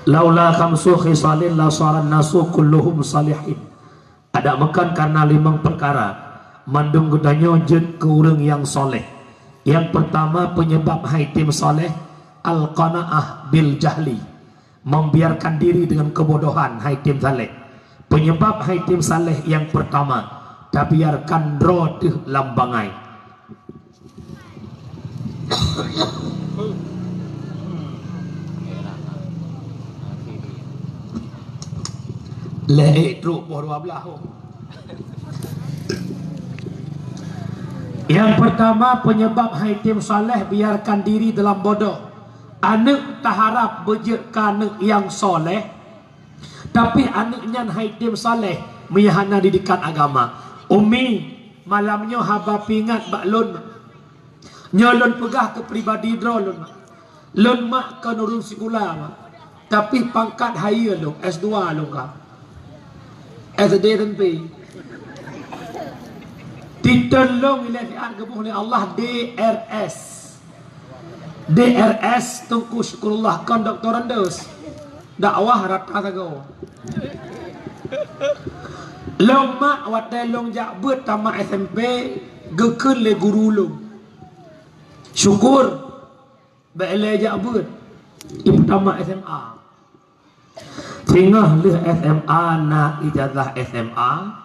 Laula khamsu khisalin la saran nasu kulluhum salihin. Adak meukan karena limong peukara, mandum geutanyoe jeuet keu ureueng nyang soleh. Nyang peurtama peunyeubab han item soleh, al-qanaah bil jahli, membiarkan diri dengan kebodohan, han item saleh. Peunyeubab han item saleh nyang peurtama, tabiarkan droe teuh lam bangai. Lhèe trok boh dua blah, oh. Nyang peurtama, peunyeubab han item saleh, biarkan diri dalam bodoh. Aneuk taharab beujeuet keu aneuk nyang soleh, tapi aneuk nyan han item saleh meunyo hana didikan agama. Umi, malam nyoe haba peuingat bak lôn. Nyoe lôn peugah keu pribadi droe lôn. Lôn mak kon ureueng sikula, mak. Tapi pangkat hayeue lôn, S dua lôn ka. S D S M P. Titel lôn ilèe siat geuboh lé Allah D R S. D R S Teungku Syukurullah kon doktorandus. Dakwah rata sagoe. Lôn mak watèe lôn jak beuet tamat S M P geukheun lé guru lôn. Syukur, bèk lé jak beuet. Ipeutamat S M A. Singoh lheueh S M A na ijazah S M A.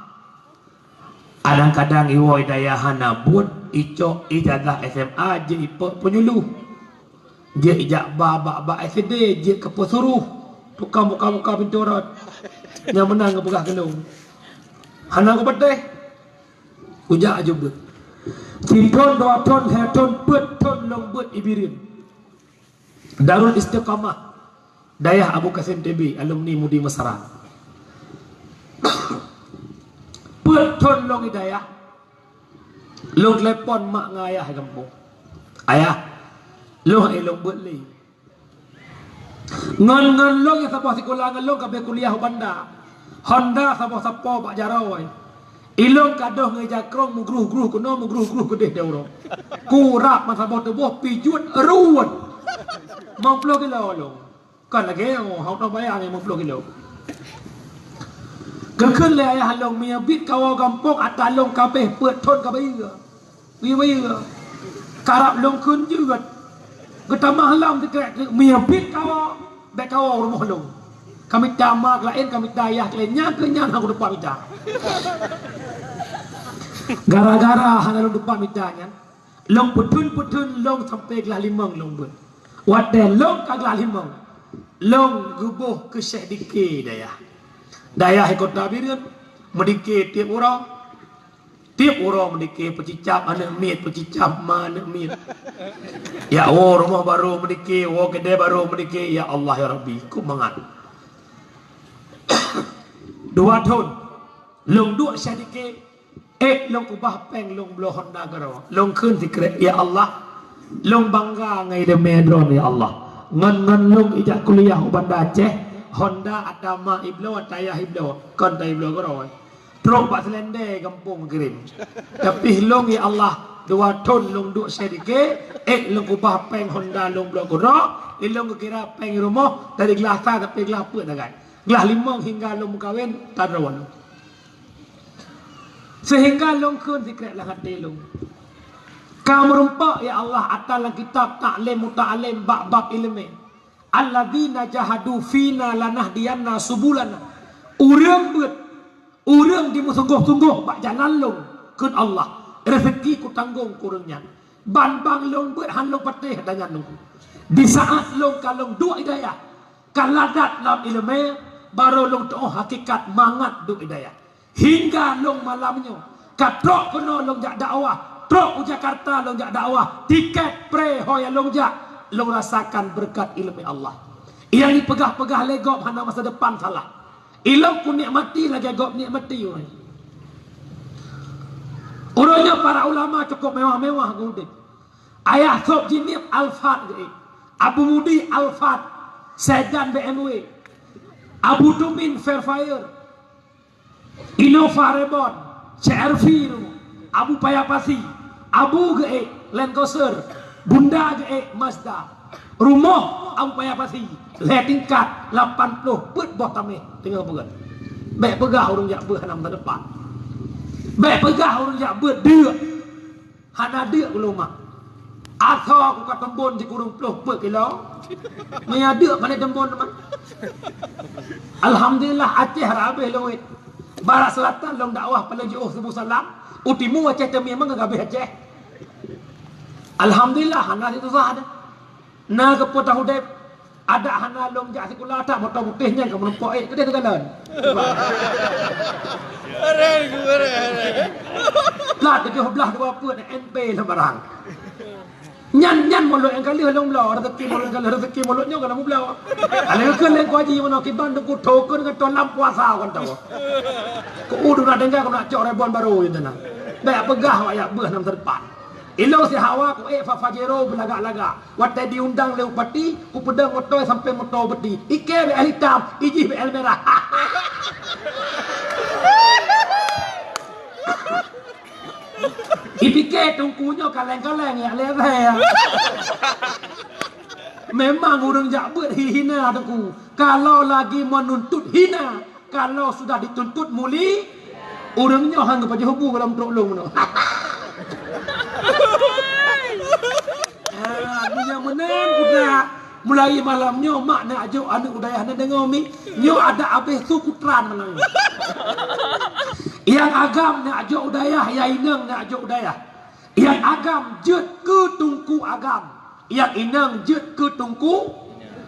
Kadang-kadang iwoe dayah hana buet, icok ijazah S M A jeuet ipeuet peunyuluh. Jeuet ijak ba bak-bak S D, jeuet keu peusuroh tukang buka-buka pintoe rot. Nyang meunan geupeugah keu lôn. Hana kupatéh. Kujak aju beuet. Sithon, dua thon, lhèe thon, peuet thon lôn beuet i Bireuen. Darul Istiqamah, dayah Abu Qasim T B, alumni Mudi Mesra. Peuet thon lôn i dayah, lôn telepon mak ngon ayah i gampông. "Ayah, lôn hai lôn beuet lé." Ngon, ngon lôn nyang saboh sikula ngon lôn ka abéh kuliah u Banda. Honda saboh sapo bak jaroe. Ilôn ka doh ngon ija krông meugruh-gruh keunoe, meugruh-gruh keudeh di uroe. Kurab meusaboh tuboh, pijuet ruwet. Limong ploh kilo lôn. Kon lagèe nyoe, hana bayang limong ploh kilo. Geukheun lé ayah lôn, meunyo bit kawoe gampông ata lôn ka abéh peuet thon ka bayeue. Bayeue-bayeue. Karab lôn kheun jeuet. Geutamah lom sikrek, meunyo bit kawoe, bèk kawoe u rumoh lôn. Ka mita ma keu laén, ka mita ayah keu laén, nyan keuh nyan hana kuteupah mita. Gara-gara hana lôn teupah mita nyan, lôn peutheun-peutheun lôn sampoe glah limong lôn beuet. Watèe lôn ka glah limong, lôn geuboh keu Syekh Dike dayah. Dayah di Kota Bireuen, meudike tiep uroe. Tiep uroe meudike, peucicab aneuk miet, peucicab ma aneuk miet. Jak woe rumoh barô meudike, woe keudè barô meudike, ya Allah, ya Rabbi, keumangat. Dua thon, lôn duek Syekh Dike, ék lôn ubah péng lôn bloe Honda keudroe. Lôn kheun sikrek, ya Allah, lôn bangga ngon ileumèe droeneuh, ya Allah. Ngon, ngon lôn ijak kuliah u Banda Aceh, Honda ata ma ibloe, ata ayah ibloe, kon ata ibloe keudroe. Trok bak Seulendei gampông kirém. Tapi lôn, ya Allah, dua thon lôn duek Syekh Dike, ék lôn ubah péng Honda lôn bloe keudroe, ilôn geukira péng rumoh dari glah sa sampoe glah peuet sagai. Glah limong hingga lôn meukawen, tadroe lôn. Sehingga lôn kheun sikrek lam até lôn, ka meurumpok, ya Allah, ata lam kitab Ta'lim Muta'allim bab-bab ileumé, "Alladzina jahadu fina lanahdiyanna subulana." Ureuëng beuet, ureuëng jimeusunggoh-sunggoh bak jalan lôn, kheun Allah, reuseuki kutanggong keu ureuëng nyan. Ban-ban lôn beuet han lôn patéh donya nyoe. Di saat lôn ka lôn duek i dayah, ka ladat lam ileumé, barô lôn tuoh hakikat mangat duek i dayah. Hingga lôn malam nyoe, ka trok keunoe lôn jak dakwah, trok u Jakarta lôn jak dakwah, tiket pre ho nyang lôn jak, lôn rasakan beureukat ileumé Allah. Nyang jipeugah-peugah lé gob hana masa depan salah. Ilôn kunikmati lagée gob nikmati uroe nyoe. Uroe nyoe para ulama cukup mewah-mewah geuudeb. Ayah Sob Jimim Alphard geuék, Abu Mudi Alphard, Sedan B M W, Abu Tumin Fairfire, Innova Reborn, C R V rumoh, Abu Paya Pasi, Abu geuék Land Cruiser, Bunda geuék Mazda. Rumoh Abu Paya Pasi, lhée tingkat, lapan ploh peuet boh tameh teungoh beuet. Bék peugah ureuëng jak beuet hana masa depan. Bék peugah ureuëng jak beuet deuk. Hana deuk ulôn mak. Asoe ku ka teumbon sikureueng ploh peuet kilo. Meunyo deuk pane teumbon teuma. Alhamdulillah, Aceh rab habéh lôn wét. Barat Selatan lôn dakwah paléng jiôh suboh salam. U timu Aceh teumiyueb ngon gabéh Aceh. Alhamdulillah, hana sit susah dah. Na keupeue tahu deb. Adak hana lôn jak sikula that, moto putéh nyan ka meurumpok ék keudeh teugalon. Plat tujoh blaih dua peuet N P lôn barang. Nyan, nyan mulod nyang ka lheueh lôn bloe, rezeki mulod nyang ka lheueh, rezeki mulod nyoe ka lôn bloe. Alèh keu lôn kuaji meunoe kiban deungon token ngon tolam puasa kon tahu. Keu udu na dengga keu nak cok rebon barô nyan na. Bèk peugah awak jak beuet nam seudepan. Ilôn si Hawa ku ék Fa-, Pajero beulagak-lagak. Watèe diundang lé bupati, kupeudong moto sampoe moto beuti. Ikèe bèk ahli itam, ijih bèk ahli merah. Ipike teungku nyoe kaleng-kaleng ya lé. Memang ureueng jak beuet hi-, hina teungku. Kalau lagi menuntut hina, kalau sudah dituntut muli, ureueng nyoe han geupajoh bu lam trok lôn nyoe. Ah, meunyoe meunan kuda, mulai malam nyoe mak neujok aneuk u dayah na deungoe mi. Nyoe adak abéh su kutran malam nyoe. Nyang agam neujok u dayah, nyang inong neujok u dayah. Nyang agam jeuet keu teungku agam. Nyang inong jeuet keu teungku,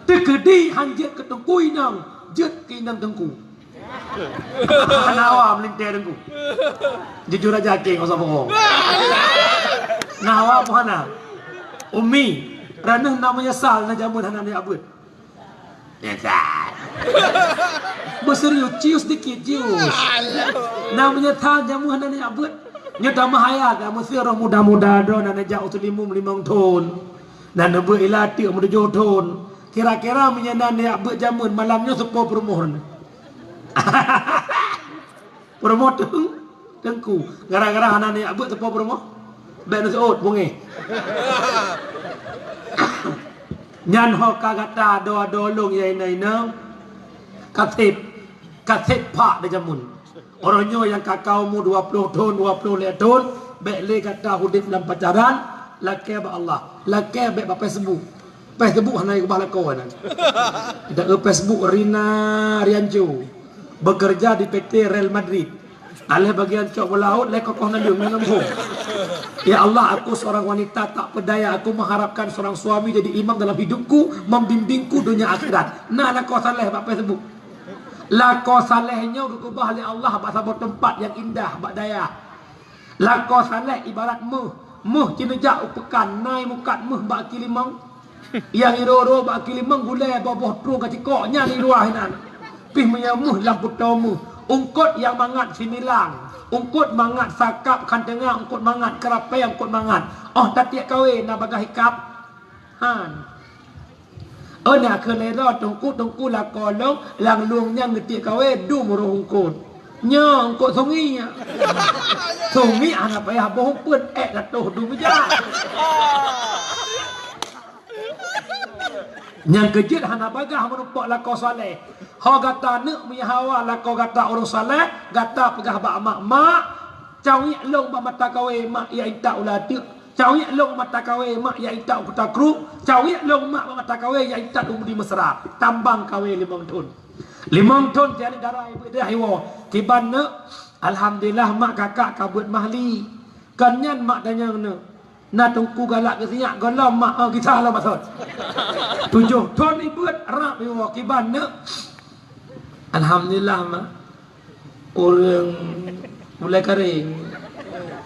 teukeudi han jeuet keu teungku inong, jeuet keu inong teungku. Hana hawa meulintèe teungku. Jujur aja keng, usah bohong. Na hawa pun hana. Umi, raneuh na meunyeusal na jameun hana neujak beuet. Meunyeusal. Beuserius, cius dikit, cius. Na meunyeusal jameun hana neujak beuet. Nyoe tamah hayat, meuseu roh muda-muda droe na neujak u Seulimum limong thon. Na neubeuet ilat teuk meutujoh thon. Kira-kira meunyoe na neujak beuet jameun malam nyoe seupôt peurumoh. Peurumoh teung-, teungku. Gara-gara hana neujak beuet seupôt peurumoh. Bèk neuseuôt, bungéh. Nyan ho ka gata doa-doa lôn ya inong-inong. Ka sép, ka sép phak di jameun. Uroe nyoe nyang ka-ka umu dua ploh thon, dua ploh lhèe thon, bèk lé gata udép lam pacaran, lakèe bak Allah, lakèe bèk bak Facebook. Facebook hana keubah lakoe nyan. Dak Facebook Rina Rianjo, bekerja di P T Real Madrid. Alèh bagian cok bola laôt, lé kokoh naleueng ngon hom. Ya Allah, aku seorang wanita tak berdaya. Aku mengharapkan seorang suami jadi imam dalam hidupku, membimbingku dunia akhirat. Na lakoe saleh bak Facebook. Lakoe saleh nyoe geukeubah lé Allah bak saboh teumpat nyang indah bak dayah. Lakoe saleh ibarat méuh. Méuh ci neujak u peukan, na imukat méuh bak kilimong. Nyang irô-rô bak kilimong gulèe boh-boh trueng ka cikok, nyan iruah inan. Pih meunyoe méuh lam peutoe méuh, eungkôt nyang mangat similang, eungkôt mangat sakab khanteunga, eungkôt mangat keurapèe, eungkôt mangat. Óh tatiek kawé na bagaih ikab. Han. Ôn na keu lé droe teungku-teungku lakoe lôn, lam lueng nyan geutiek kawé dum roh eungkôt. Nyoe eungkôt sungi nyan. Sungi hana payah boh umpet, ék gatoh dum ija. Nyang keujeuet hana bagaih meurumpok lakoe saleh. Ho gata neuk meuhawa lakoe gata ureueng saleh, gata peugah bak mak-mak, Cawiek lôn bak mata kawé mak ya intat u Lateuk. Cawiek lôn mata kawé mak ya intat u Kuta Krueng. Cawiek lôn mak bak mata kawé ya intat u Mudi Mesra. Tambang kawé limong thon. Limong thon tiani dara ibu dah iwo. Kiban neuk, alhamdulillah mak kakak ka beuet mahli. Kan nyan mak tanyong neuk. Na teungku galak keu sinyak gohlom mak, oh, gisa lom maksud. Tujoh thon ibeuet rab iwo kiban neuk. Alhamdulillah mak. Ureueng mulai karéng.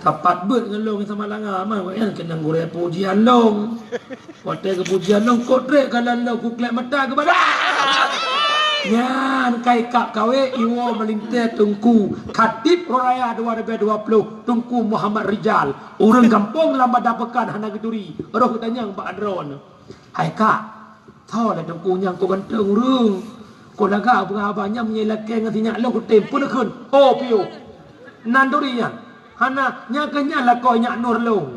Sapat beuet ngon lôn sama langa mak, wak nyan keunong gurée pujian lôn. Watée geupujian lôn kot trek ka lôn lôn kuklek mata keupada. Nyan kai kap kawé iwo meulintée teungku Khatib Raya dua ribu dua puluh Teungku Muhammad Rijal. Ureueng gampông lam Banda Peukan hana geuturi, roh geutanyong bak droeneuh. Hai kak, tho lé teungku nyang kok ganteng ureueng. Kok lagak beuraba nyang meunyoe lakée ngon sinyak lôn kutem pun kheun. Ho piôh. Nan turi nyan. Hana, nyang keu nyan lakoe nyak nur lôn.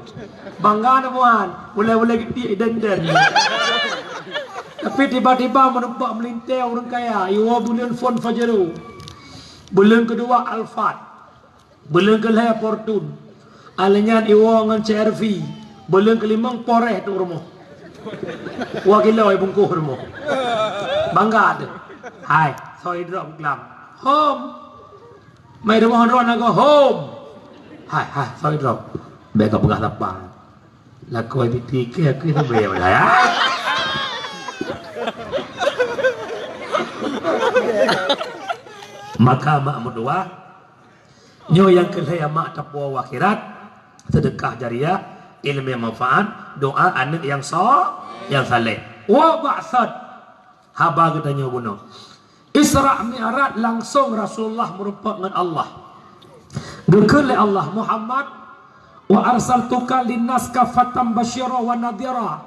Bangga na buan, ulée-ulée geutik den-den. Tapi tiba-tiba meureumpok meulintée ureueng kaya, iwoe buleuen phon Pajero. Buleuen keudua Alphard. Buleuen keulhée Fortuner, alèh nyan iwoe ngon C R V, buleuen keulimong Polres trok rumoh. Dua kilo bungkôh rumoh. Bangga teuh. Hai, soe drop glam. Hom. Mai rumoh droe na go hom. Hai, hai, soe drop. Bèk ka peugah sapa. Lakoe titik ke aku itu beliau dah ya. Maka mak meudoa, nyoe nyang keu lhèe mak tapuwoe u akhirat, sedekah jariah, ileumèe manfaat, doa aneuk nyang so-, nyang saleh. Woe bak sot, haba geutanyoe bunoe. Isra Mi'raj langsong Rasulullah meureumpok ngon Allah. Geukheun lé Allah, "Muhammad, wa arsaltuka linnas kaffatan basyira wa nadhira."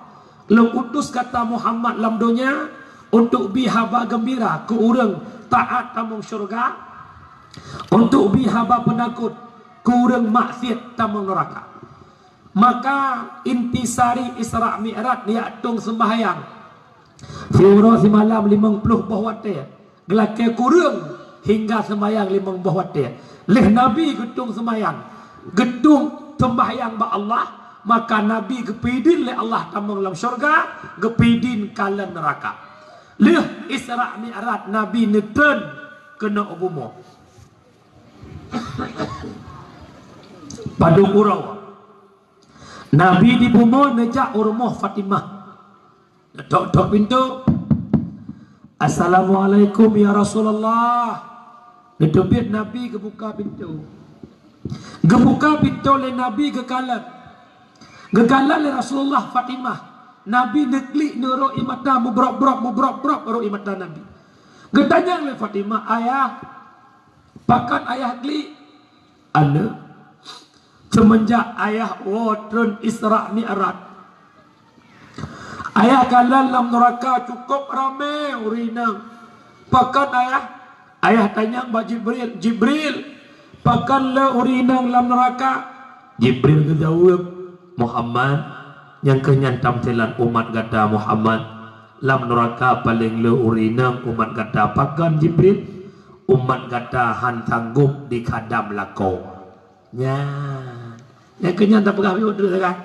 Lôn utus gata Muhammad lam donya untuk bi haba geumbira keu ureueng taat tamong syeuruga, untuk bi haba peunakot keu ureueng maksiet tamong neuraka. Maka intisari Isra Mi'raj nyan tueng seumbahyang. Siuroe simalam limong ploh boh watèe, geulakèe kureueng hingga seumayang limong boh watèe. Lheueh Nabi geutueng seumayang, geutueng seumbahyang bak Allah, maka Nabi geupeudin lé Allah tamong lam syeuruga, geupeudin kalon neuraka. Lheueh Isra Mi'raj Nabi neutreun keunoe u bumoe. Padum uroe Nabi di bumoe neujak u rumoh Fatimah. Neudok-dok pintoe. "Assalamualaikum ya Rasulullah." Neuteubiet Nabi geubuka pintoe. Geubuka pintoe lé Nabi geukalon. Geukalon lé Rasulullah Fatimah. Nabi neuklik neurok ie mata meubrok-brok, meubrok-brok rok ie mata Nabi. Geutanyong lé Fatimah, "Ayah, pakon ayah klik?" "Aneuk, seumeunjak ayah woe treun Isra Mi'raj, ayah kalon lam neuraka cukôp ramé ureueng inong. Pakon ayah?" Ayah tanyong bak Jibril, "Jibril, pakon le ureueng inong lam neuraka?" Jibril geujaweueb, "Muhammad, nyang keuh nyan tamsilan umat gata Muhammad. Lam neuraka paleng le ureueng inong umat gata." "Pakon Jibril?" "Umat gata han sanggop dikhadam lakoe." Nyan. Nyang keu nyan tapeugah piôh terus kan.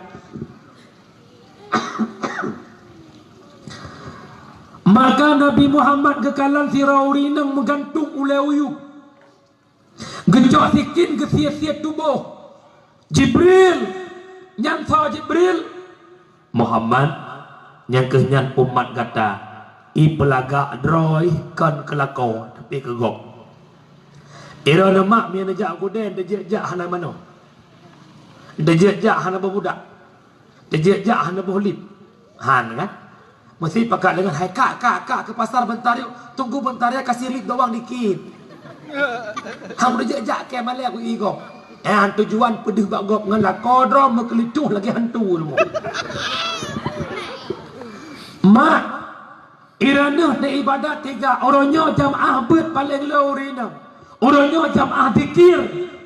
Maka Nabi Muhammad geukalon sidroe ureueng inong meugantung ulèe u yup. Geucok sikin geusie-sie tuboh. "Jibril!" "Nyan soe Jibril?" "Muhammad, nyang keuh nyan umat gata, ipeulagak droe kon keu lakoe, tapi keu gob." Droeneuh mak meunyoe neujak u keudè, neujak-jak hana manoe. Neujak-jak hana boh budak. Neujak-jak hana boh lip. Han kan? Meusti pakat deungon, "Hai kak, kak, kak, keu pasar beuntar yuk. Tunggu beuntar ya, kasih lip doang dikit." Han, neujak-jak kèe malèe ku i gob. Eh, han tujuan peudeuh bak gob ngon lakoe droe meukeulituh lagèe hantu rumoh. Mak, droeneuh neuibadat tiga, uroe nyoe jamaah beuet paleng le ureueng inong. Uroe nyoe jamaah zikir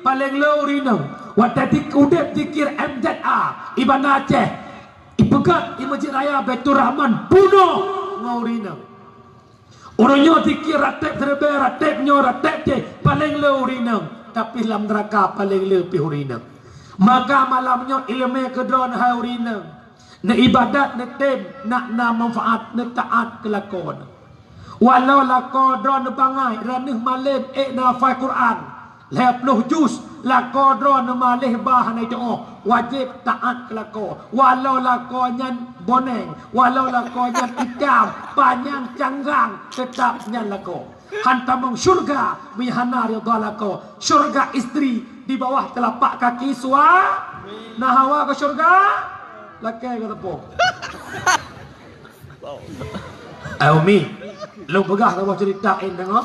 paleng le ureueng inong. Watèe dik-, udép zikir M Z A, i Banda Aceh, ipeugöt i Meuseujid Raya Baiturrahman, bunoe ngon ureueng inong. Uroe nyoe zikir ratèb siribèe, ratèb nyoe, ratèb jéh, paleng le ureueng inong. tapi lam neuraka paleng le pih ureueng inong. Maka malam nyoe ileumèe keu droeneuh hai ureueng inong, neuibadat, neutem, nak na manfaat, neutaat keu lakoe. Walau lakoe droeneuh bangai, raneuk malem ék na hafai Quran lhèe ploh juz, lakoe droeneuh maleh ba hana jitu'oh, wajéb taat keu lakoe. Walau lakoe nyan boneng, walau lakoe nyan itam, panyang, canggang, teutap nyan lakoe. Han tamong syeuruga meunyo hana ridha lakoe. Syeuruga istri di bawah telapak kaki sua-, na hawa keu syeuruga? Lakèe keu teupông. Ai Umi, lôn peugah saboh cerita, en deungö.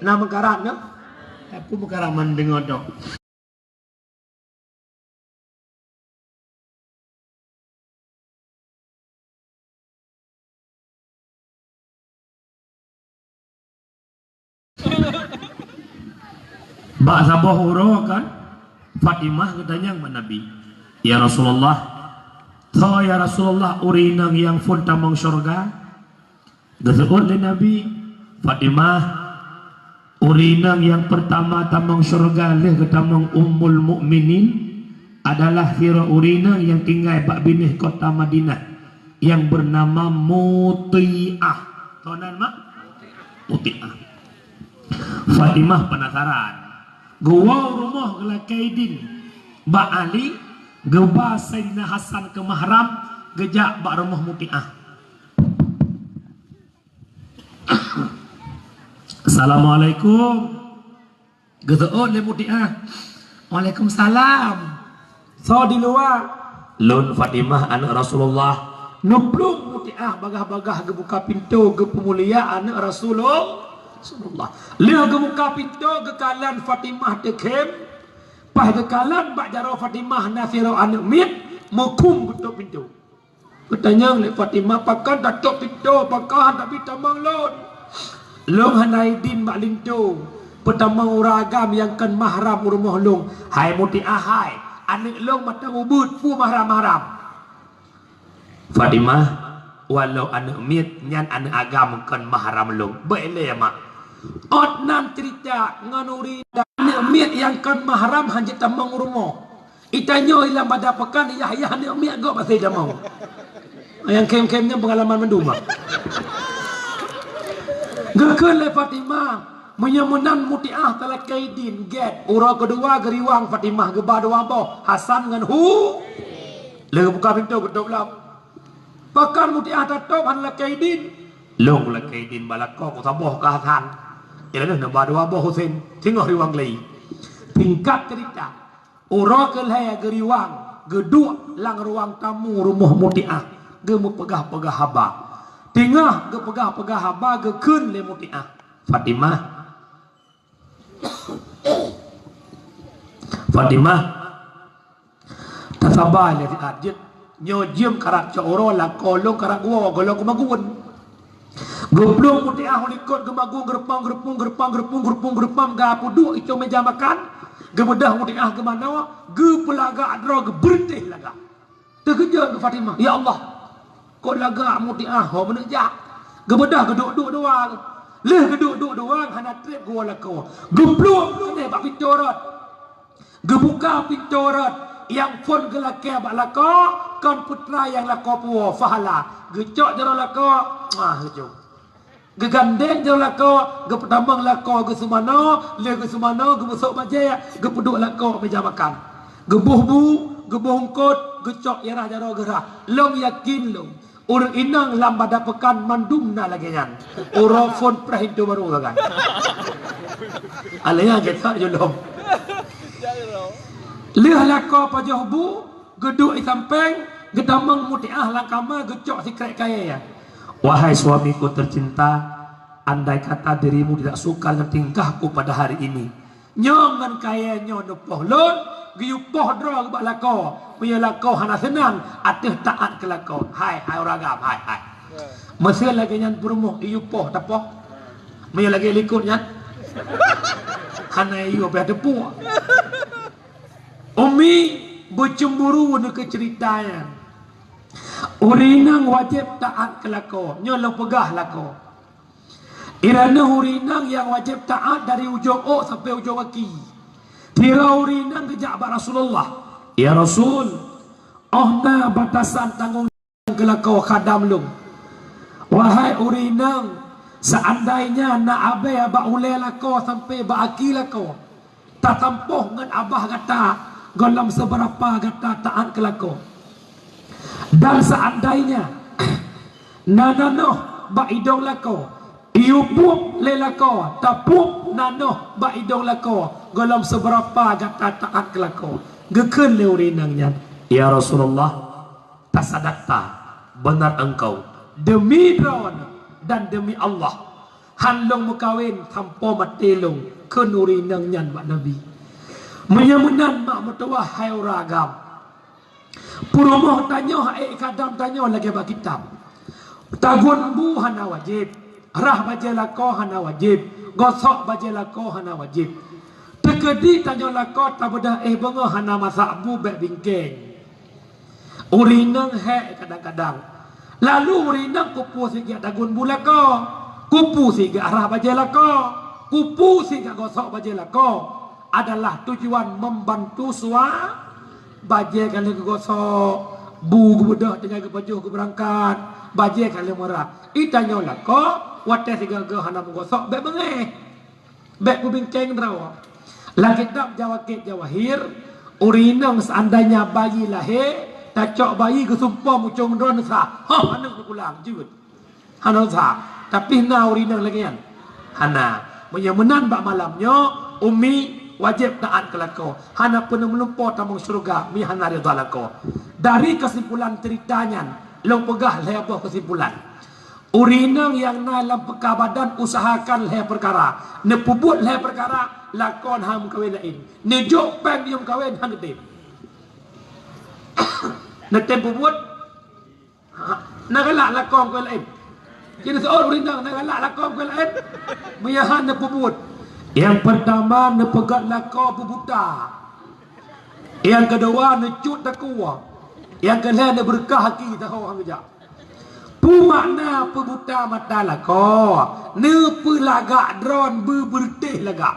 Na meukarat nyoe? Aku meukarat man deungö dong. Bak saboh uroe kan, Fatimah geutanyong bak Nabi, "Ya Rasulullah, soe ya Rasulullah ureueng inong nyang phon tamong syeuruga?" Geuseuôt lé Nabi, "Fatimah, ureueng inong nyang peurtama tamong syeuruga lheueh geutamong Ummul Mukminin adalah sidroe ureueng inong nyang tinggai bak binéh kota Madinah nyang beunama Mutiah." Soe nan, Mak? Mutiah. Fatimah penasaran. Geuwoe u rumoh geulakèe idin bak Ali, geuba Saidina Hasan keu mahram, geujak bak rumoh Mutiah. "Assalamualaikum." Geuseuôt lé Mutiah, "Waalaikumsalam." "Soe di luwa?" "Lôn Fatimah, aneuk Rasulullah." Neuplueng Mutiah bagah-bagah geubuka pintoe, geupeumulia aneuk Rasulul-, Rasulullah. Lheueh geubuka pintoe, geukalon Fatimah teukhém. Paih geukalon bak jaroe Fatimah na sidroe aneuk miet, meukhum geutôp pintoe. Geutanyong lé Fatimah, "Pakon tatôp pintoe, pakon hana bi tamong lôn? Lôn hana idin bak linto peutamong ureueng agam nyang kon mahram u rumoh lôn." "Hai Mutiah hai, aneuk lôn mantong ubit, peue mahram-mahram?" "Fatimah, walau aneuk miet nyan aneuk agam kon mahram lôn." "Bèk lé, Mak." Ôt nan cerita ngon ureueng aneuk miet nyang kon mahram han jeuet tamong u rumoh. Itanyoe lam bada peukan, yah-yah aneuk miet gob asai tamong. Nyang khém-khém nyan peungalaman mandum, bah. Geukheun lé Fatimah, meunyoe meunan Mutiah talakèe idin, gèt. Uroe keudua geuriwang Fatimah geuba dua boh, Hasan ngon Hu-, lheueh geubuka pintoe geutôp lom. "Pakon Mutiah tatôp hana lakèe idin?" "Lôn lakèe idin bak lakoe, kusaboh keu Hasan. Inan neuba dua boh Husen, singoh riwang lé." Singkat cerita, uroe keu lhèe geuriwang, geuduek lam ruang tamu rumoh Mutiah, geumeupeugah-peugah haba. Teungoh geupeugah-peugah haba, geukheun lé Mutiah, "Fatimah, Fatimah, tasaba lé siat jeuet. Nyoe jeuem karat cok uroe, lakoe lôn karat geuwoe, gohlom keumagun." Geuplueng Mutiah u likot, geumagun, geureupang, geureupung, geureupang, geureupung, geureupung, geureupang, geupeudôk icong meuja makan, geubeudoh Mutiah geumanoe, geupeulagak droe, geubeureuntih lagak. Teukeujot keu Fatimah, "Ya Allah, kok lagak Mutiah ho meuneuk jak?" Geubeudoh geuduek-duek dua. Lheueh geuduek-duek dua, hana trép geuwoe lakoe. Geuplueng keuneuk bak pintoe rot. Geubuka pintoe rot, nyang phon geulakèe bak lakoe, kon putra nyang lakoe puwoe, Fahla. Geucok jaroe lakoe, muah, geucok. Geugandeng jaroe lakoe, geupeutamong lakoe, geuseumanoe, lheueh geuseumanoe, geupeusôk bajèe, geupeuduek lakoe meuja makan. Geuboh bu, geuboh eungkôt, geucok iarah jaroe geurah. Lôn yakin lôn, ureueng inong lam bada peukan mandum na lagèe nyan. Uroe phon preh pintoe barô sagai. Alah nyan geucok jolom. Lheueh lakoe pajoh bu, geuduek i sampéng, geutamong Mutiah lam kama, geucok sikrek kayèe. "Wahai suamiku tercinta, andai kata dirimu tidak suka dengan tingkahku pada hari ini, nyoe ngon kayèe nyoe neupoh lôn, geuyue poh droe bak lakoe, meunyoe lakoe hana seunang ateueh taat keu lakoe." Hai, hai ureueng agam, hai, hai. Meuseu lagèe nyan peurumoh, iyue poh tapoh. Meunyoe lagèe likot nyan, hana iyue pih teupoh. Umi beucemburu neu keu cerita nyan. Ureueng inong wajéb taat keu lakoe, nyoe lôn peugah lakoe. Ireuneuh ureueng inong nyang wajéb taat dari ujong ôk sampoe ujong gaki. Sidroe ureueng inong geujak bak Rasulullah, "Ya Rasul, 'oh na batasan tanggong keulakoe khadam lôn. Wahai ureueng inong, seandainya na abée bak ulée lakoe sampoe bak aki lakoe, tasampôh ngon abah gata gohlom seubeurapa gata taát keulakoe. Dan seandainya na nanoh bak idong lakoe, iyue pôb lé lakoe, tapôb nanoh bak idong lakoe gohlom seubeurapa gata taát keulakoe." Geukheun lé ureueng inong nyan, "Ya Rasulullah, tasadakta, beunat engkau. Deumi droeneuh dan deumi Allah, han lôn meukawen sampoe maté lôn," kheun ureueng inong nyan bak Nabi. Meunyoe meunan mak meutuwah hai ureueng agam, peurumoh tanyoe ék khadam tanyoe lagée bak kitab. Tagun bu hana wajéb, rhah bajée lakoe hana wajéb, gosok bajée lakoe hana wajéb. Teukeudi tanyoe lakoe tabeudôh éh beungoh hana masak bu bék bingkeng. Ureueng inong hék kadang-kadang. Lalu ureueng inong kupeue sigeuk tagun bu lakoe, kupeue sigeuk rhah bajée lakoe, kupeue sigeuk gosok bajée lakoe adalah tujuan membantu sua-, bajée ka lheueh geugosok, bu geubeudôh tinggai geupajoh geubeurangkat, bajée ka lheueh meurah. Itanyoe lakoe watée sigoe-goe hana meugosok bék beungéh. Bék peubingkeng droe. Lam kitab Jawakit Jawahir, ureueng inong seandainya bayi lahé, tacok bayi geusumpom ucong droe neusa, "Hoh, aneuëk neupulang," jeuet. Hana neusa. Tapi na ureueng inong lagée nyan? Hana. Meunyoe meunan bak malam nyoe, umi wajéb taát keu lakoe. Hana peuneuk meulumpoe tamong syeuruga mi hana ridha lakoe. Dari keusimpulan ceurita nyan, lôn peugah lhée boh keusimpulan. Ureueng inong nyang na lam peuka badan useuhakan lhée peukara. Neupeubuet lhée peukara, lakoe hana meukawen laén. Neujok péng yum kawen hana tem. Neutem peubuet, ha, na galak lakoe meukawen laén. Jadi seuôt ureueng inong na galak lakoe meukawen laén. Meunyo han neupeubuet. Nyang peurtama neupeugét lakoe peubuta. Nyang keudua neucut takue. Nyang keulhée neubeureukat aki taho han geujak. Peue makna peubuta mata lakoe? Neupeulagak droe beubeureutéh lagak.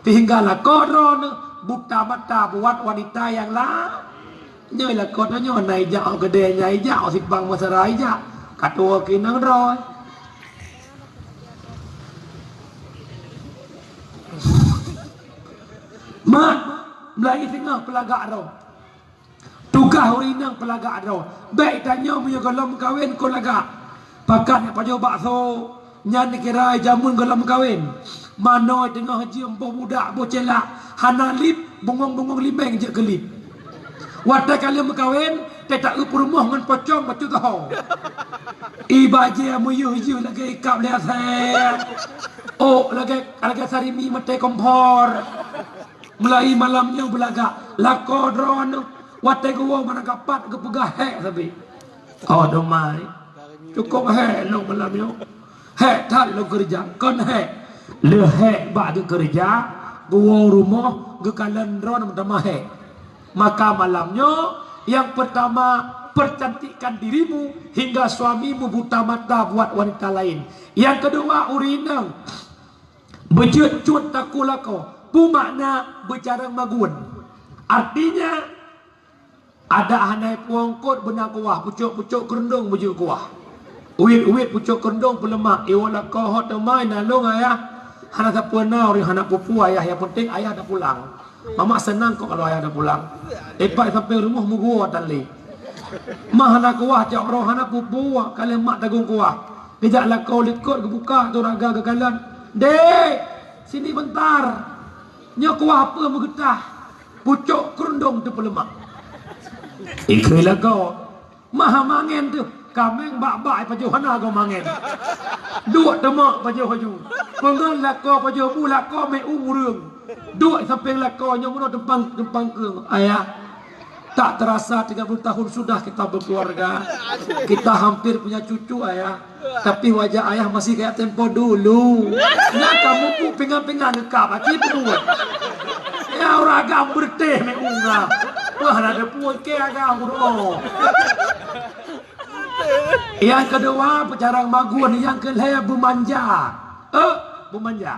Sehingga lakoe droe buta mata buat wanita nyang la-, nyoe lakoe tanyoe na ijak óh keudée, na ijak óh simpang meusra ijak. Ka tuwoe keu inong droe. Mat, meulahi singoh peulagak droe. Tugaih ureueng inong peulagak droe. Bék tanyoe meunyoe gohlom meukawen kon lagak. Pakat jak pajoh bakso, nyan neukira jameun gohlom meukawen. Manoe teungoh jeuem boh mudak boh ceuhlak, hana lip, bungong-bungong limeng jeuet keu lip. Watée ka lheueh meukawen, teuta eu peurumoh ngon pocong bacut taho. I bajée meuyeuh-yeuh lagée ikab lé asée. Ôk lagée, lagée sarimi maté kompor. Meulahi malam nyoe beulagak, lakoe droeneuh watée geuwoe meunan kapat geupeugah hék sabe. Oh, domai. Cukôp hék lôn malam nyoe. Hék that lôn keureuja, kon hék. Lheueh hék bak geukeureuja, geuwoe rumoh, geukalon droeneuh meutamah hék. Maka malam nyoe, nyang peurtama, percantikkan dirimu hingga suamimu buta mata buat wanita laén. Nyang keudua, ureueng inong beujeuet cut takue lakoe, peue makna beucarông magun? Artinya, adak hana puwông kot beuna kuah, pucok-pucok keurundong beujeuet kuah. Uit-uit pucok keurundong peuleumak, iwoe lakoe hot teuma na lôn ayah. Hana sapeue na ureueng hana peue-peue ayah, nyang penting ayah na pulang. Mamak seunang kok kalau ayah na pulang. Ipak sampéng rumoh meuguwoe tan lé. Mah hana kuah, cok roh hana peue-peue, ka lheueh mak tagong kuah. Geujak lakoe likot geubuka tu raga geukalon. "Dek, sini bentar. Nyoe kuah peue meugeutah? Pucok keurundong teupeuleumak." Ikheun lakoe, "Mah mangen teuh, kaméng bak-bak pajoh hana goe mangen." Duek teumak pajoh laju. Peungon lakoe pajoh bu lakoe mé u ureueng. Duek sampéng lakoe nyoe meunoe teumpang, teumpang keueng, "Ayah, tak terasa tiga puluh tahun sudah kita berkeluarga. Kita hampir punya cucu, Ayah. Tapi wajah Ayah masih kayak tempo dulu." Nyan ka mupu pingan-pingan deukab aki peubuet. Ya ureueng agam beureutéh mé unga. Wah, na deupue ke agam uroe. Nyang keudua, peucarông magun, nyang keulhée beumanja. Eh, beumanja.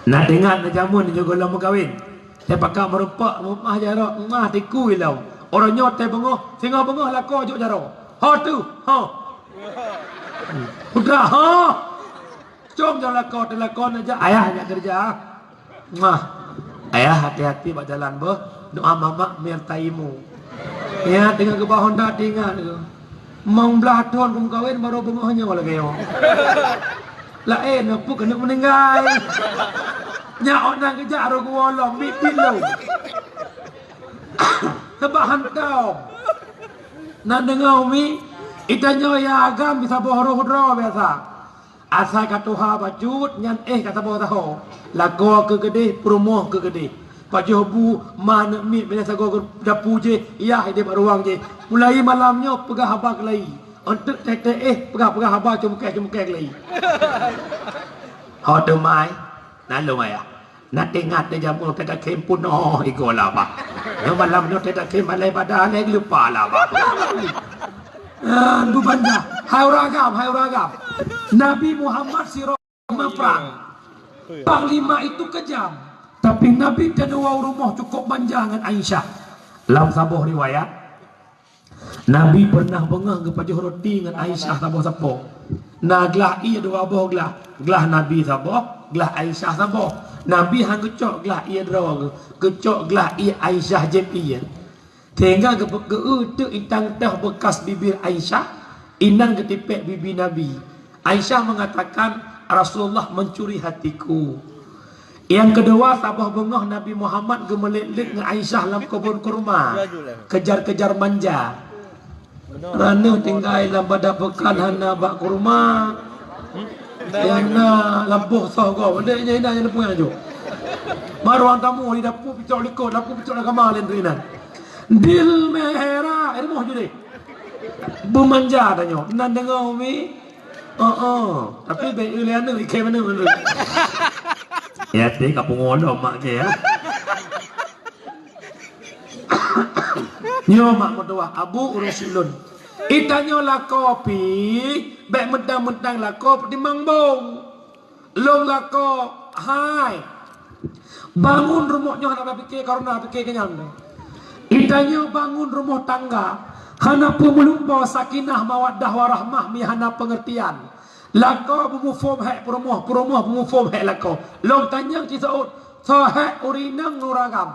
Na teuingat na jameun nyoe gohlom meukawen. Teupakat meurumpok, meu'ah jaroe, meu'ah tiku ilong. Uroe nyoe teubeungoh, singoh beungoh lakoe jok jaroe. Ho teuh, ho. Putra, ho. Com jaroe lakoe, teuh lakoe neujak, ayah jak keureuja. Mah. Ayah hati-hati bak jalan beuh. Doa mamak mirtaimu. Ya, teungoh geuba Honda teuingat tu. Limong blaih thon kumeukawen baru beungoh nyoe lagèe nyoe. Laén, peue keuneuk meuninggai. Nyak ôk nan geujak rot geuwoe lom, mit-mit lom. Sabab hantom. Na deungoe, Umi, i tanyoe ya agam bisaboh roh droe biasa. Asai ka tuha bacut nyan éh ka saboh saho. Lakoe keu keudeh, peurumoh keu keudeh. Pajoh bu ma aneuk miet binéh sagoe keu dapu jih, yah idéh bak ruwang jih. Mulai malam nyoe peugah haba keulayi. Eunteuk teuh-teuh éh peugah-peugah haba cumukèh-cumukèh keulayi. Ho teumai, na lôn ayah. Na teuingat lé jameun teutakhem peunoh igoe laba. Nyoe malam nyoe teutakhem balai bada lé geulupa laba. Ah, beubanja. Hai ureueng agam, hai ureueng agam. Nabi Muhammad sidroe meuprang. Panglima itu kejam. Tapi Nabi teungoh u rumoh cukup banja ngon Aisyah. Lam saboh riwayat, Nabi pernah beungoh geupajoh roti ngon Aisyah saboh sapo. Na glah ie dua boh glah, glah Nabi saboh, glah Aisyah saboh. Nabi han geucok glah ie droe, geucok glah ie Aisyah jieb ie. Sehingga geu-, geu-, geuteuk itang teuh beukas bibir Aisyah, inan geutipék bibi Nabi. Aisyah mengatakan, "Rasulullah mencuri hatiku." Nyang keudua, saboh beungoh Nabi Muhammad geumeulet-let ngon Aisyah lam keubon kurma, kejar-kejar manja. Raneuh tinggai lam bada peukan hana bak kurma. Nyang na lam boh soh gob. Dek nyang na nyang neupue aju. Baru ureueng tamu di dapu picok likot, dapu picok agama laén tu inan. Dil mehera, eh, rumoh judeh. Beumanja tanyoe. Nan deungoe, Umi? Oh, oh. Tapi bèk eu lé aneuk, ikheun aneuk dulu. Ya, teuh ka pungo lom mak kèe, ya. Nyoe mak meutuah, Abu ureueng silôn. Itanyoe lakoe pih, bèk meudang-meudang lakoe peutimang bong. Lôn lakoe, hai. Bangun rumoh nyoe hana pike karena pike keunyan. Itanyoe bangun rumoh tangga, hana peumeulimpah sakinah mawaddah warahmah mi hana peungeurtian. Lakoe beumuphom hék peurumoh, peurumoh beumuphom hék lakoe. Lôn tanyong ci seuôt, soe hék ureueng inong ngon ureueng agam?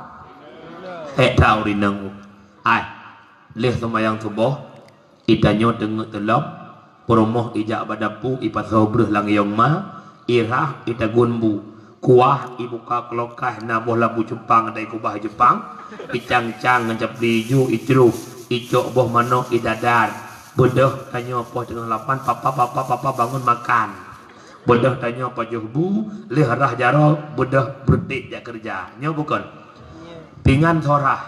Hék that ureueng inong. Hai, lheueh seumayang suboh, itanyoe teungeut teulom, peurumoh ijak bak dapu, ipasoe breueh lam yong ma, irhah, itagun bu, kuah, ibuka kulkas, na boh labu cupang, dan ikubah cupang, icang-cang ngon capli ijo, icruh, icok boh manok, idadar. Beudôh tanyoe poh teungoh lapan, "Papa, papa, papa, bangun makan." Beudôh tanyoe pajoh bu, lheueh rhah jaroe, beudôh beureutek jak keureuja. Nyoe bukon? Pingan soe rhah.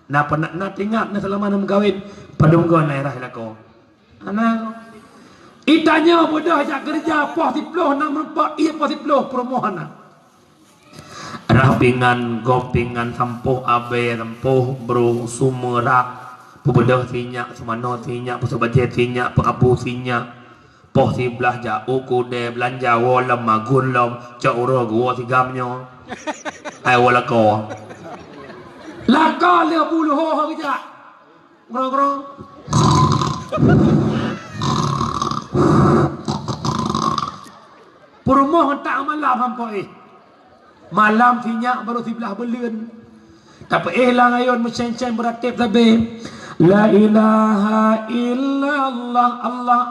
Na peunak na teuingat na seulama na meukawen, padum goe na rhah lakoe. Hana. Itanyoe beudôh jak keureuja poh siplôh na meurumpok ie poh siplôh peurumoh hana. Rhah pingan, gob pingan, sampôh abèe, sampôh brôk, sumeurak, peubeudôh sinyak, seumanoe sinyak, peuseubajèe sinyak, peukabu sinyak, poh siblaih jak u keudè beulanja, woe lom magun lom, cok uroe geuwoe sigam nyoe. Hai woe lakoe. Lakoe lheueh bu leuhô ho geujak. Ngrong-ngrong. Peurumoh tak malam hampoh éh. Malam sinyak baru siblaih beuleuen. Tapi éh lam ayon meusen-sen beuratéb sabé. La ilaha illallah, Allah.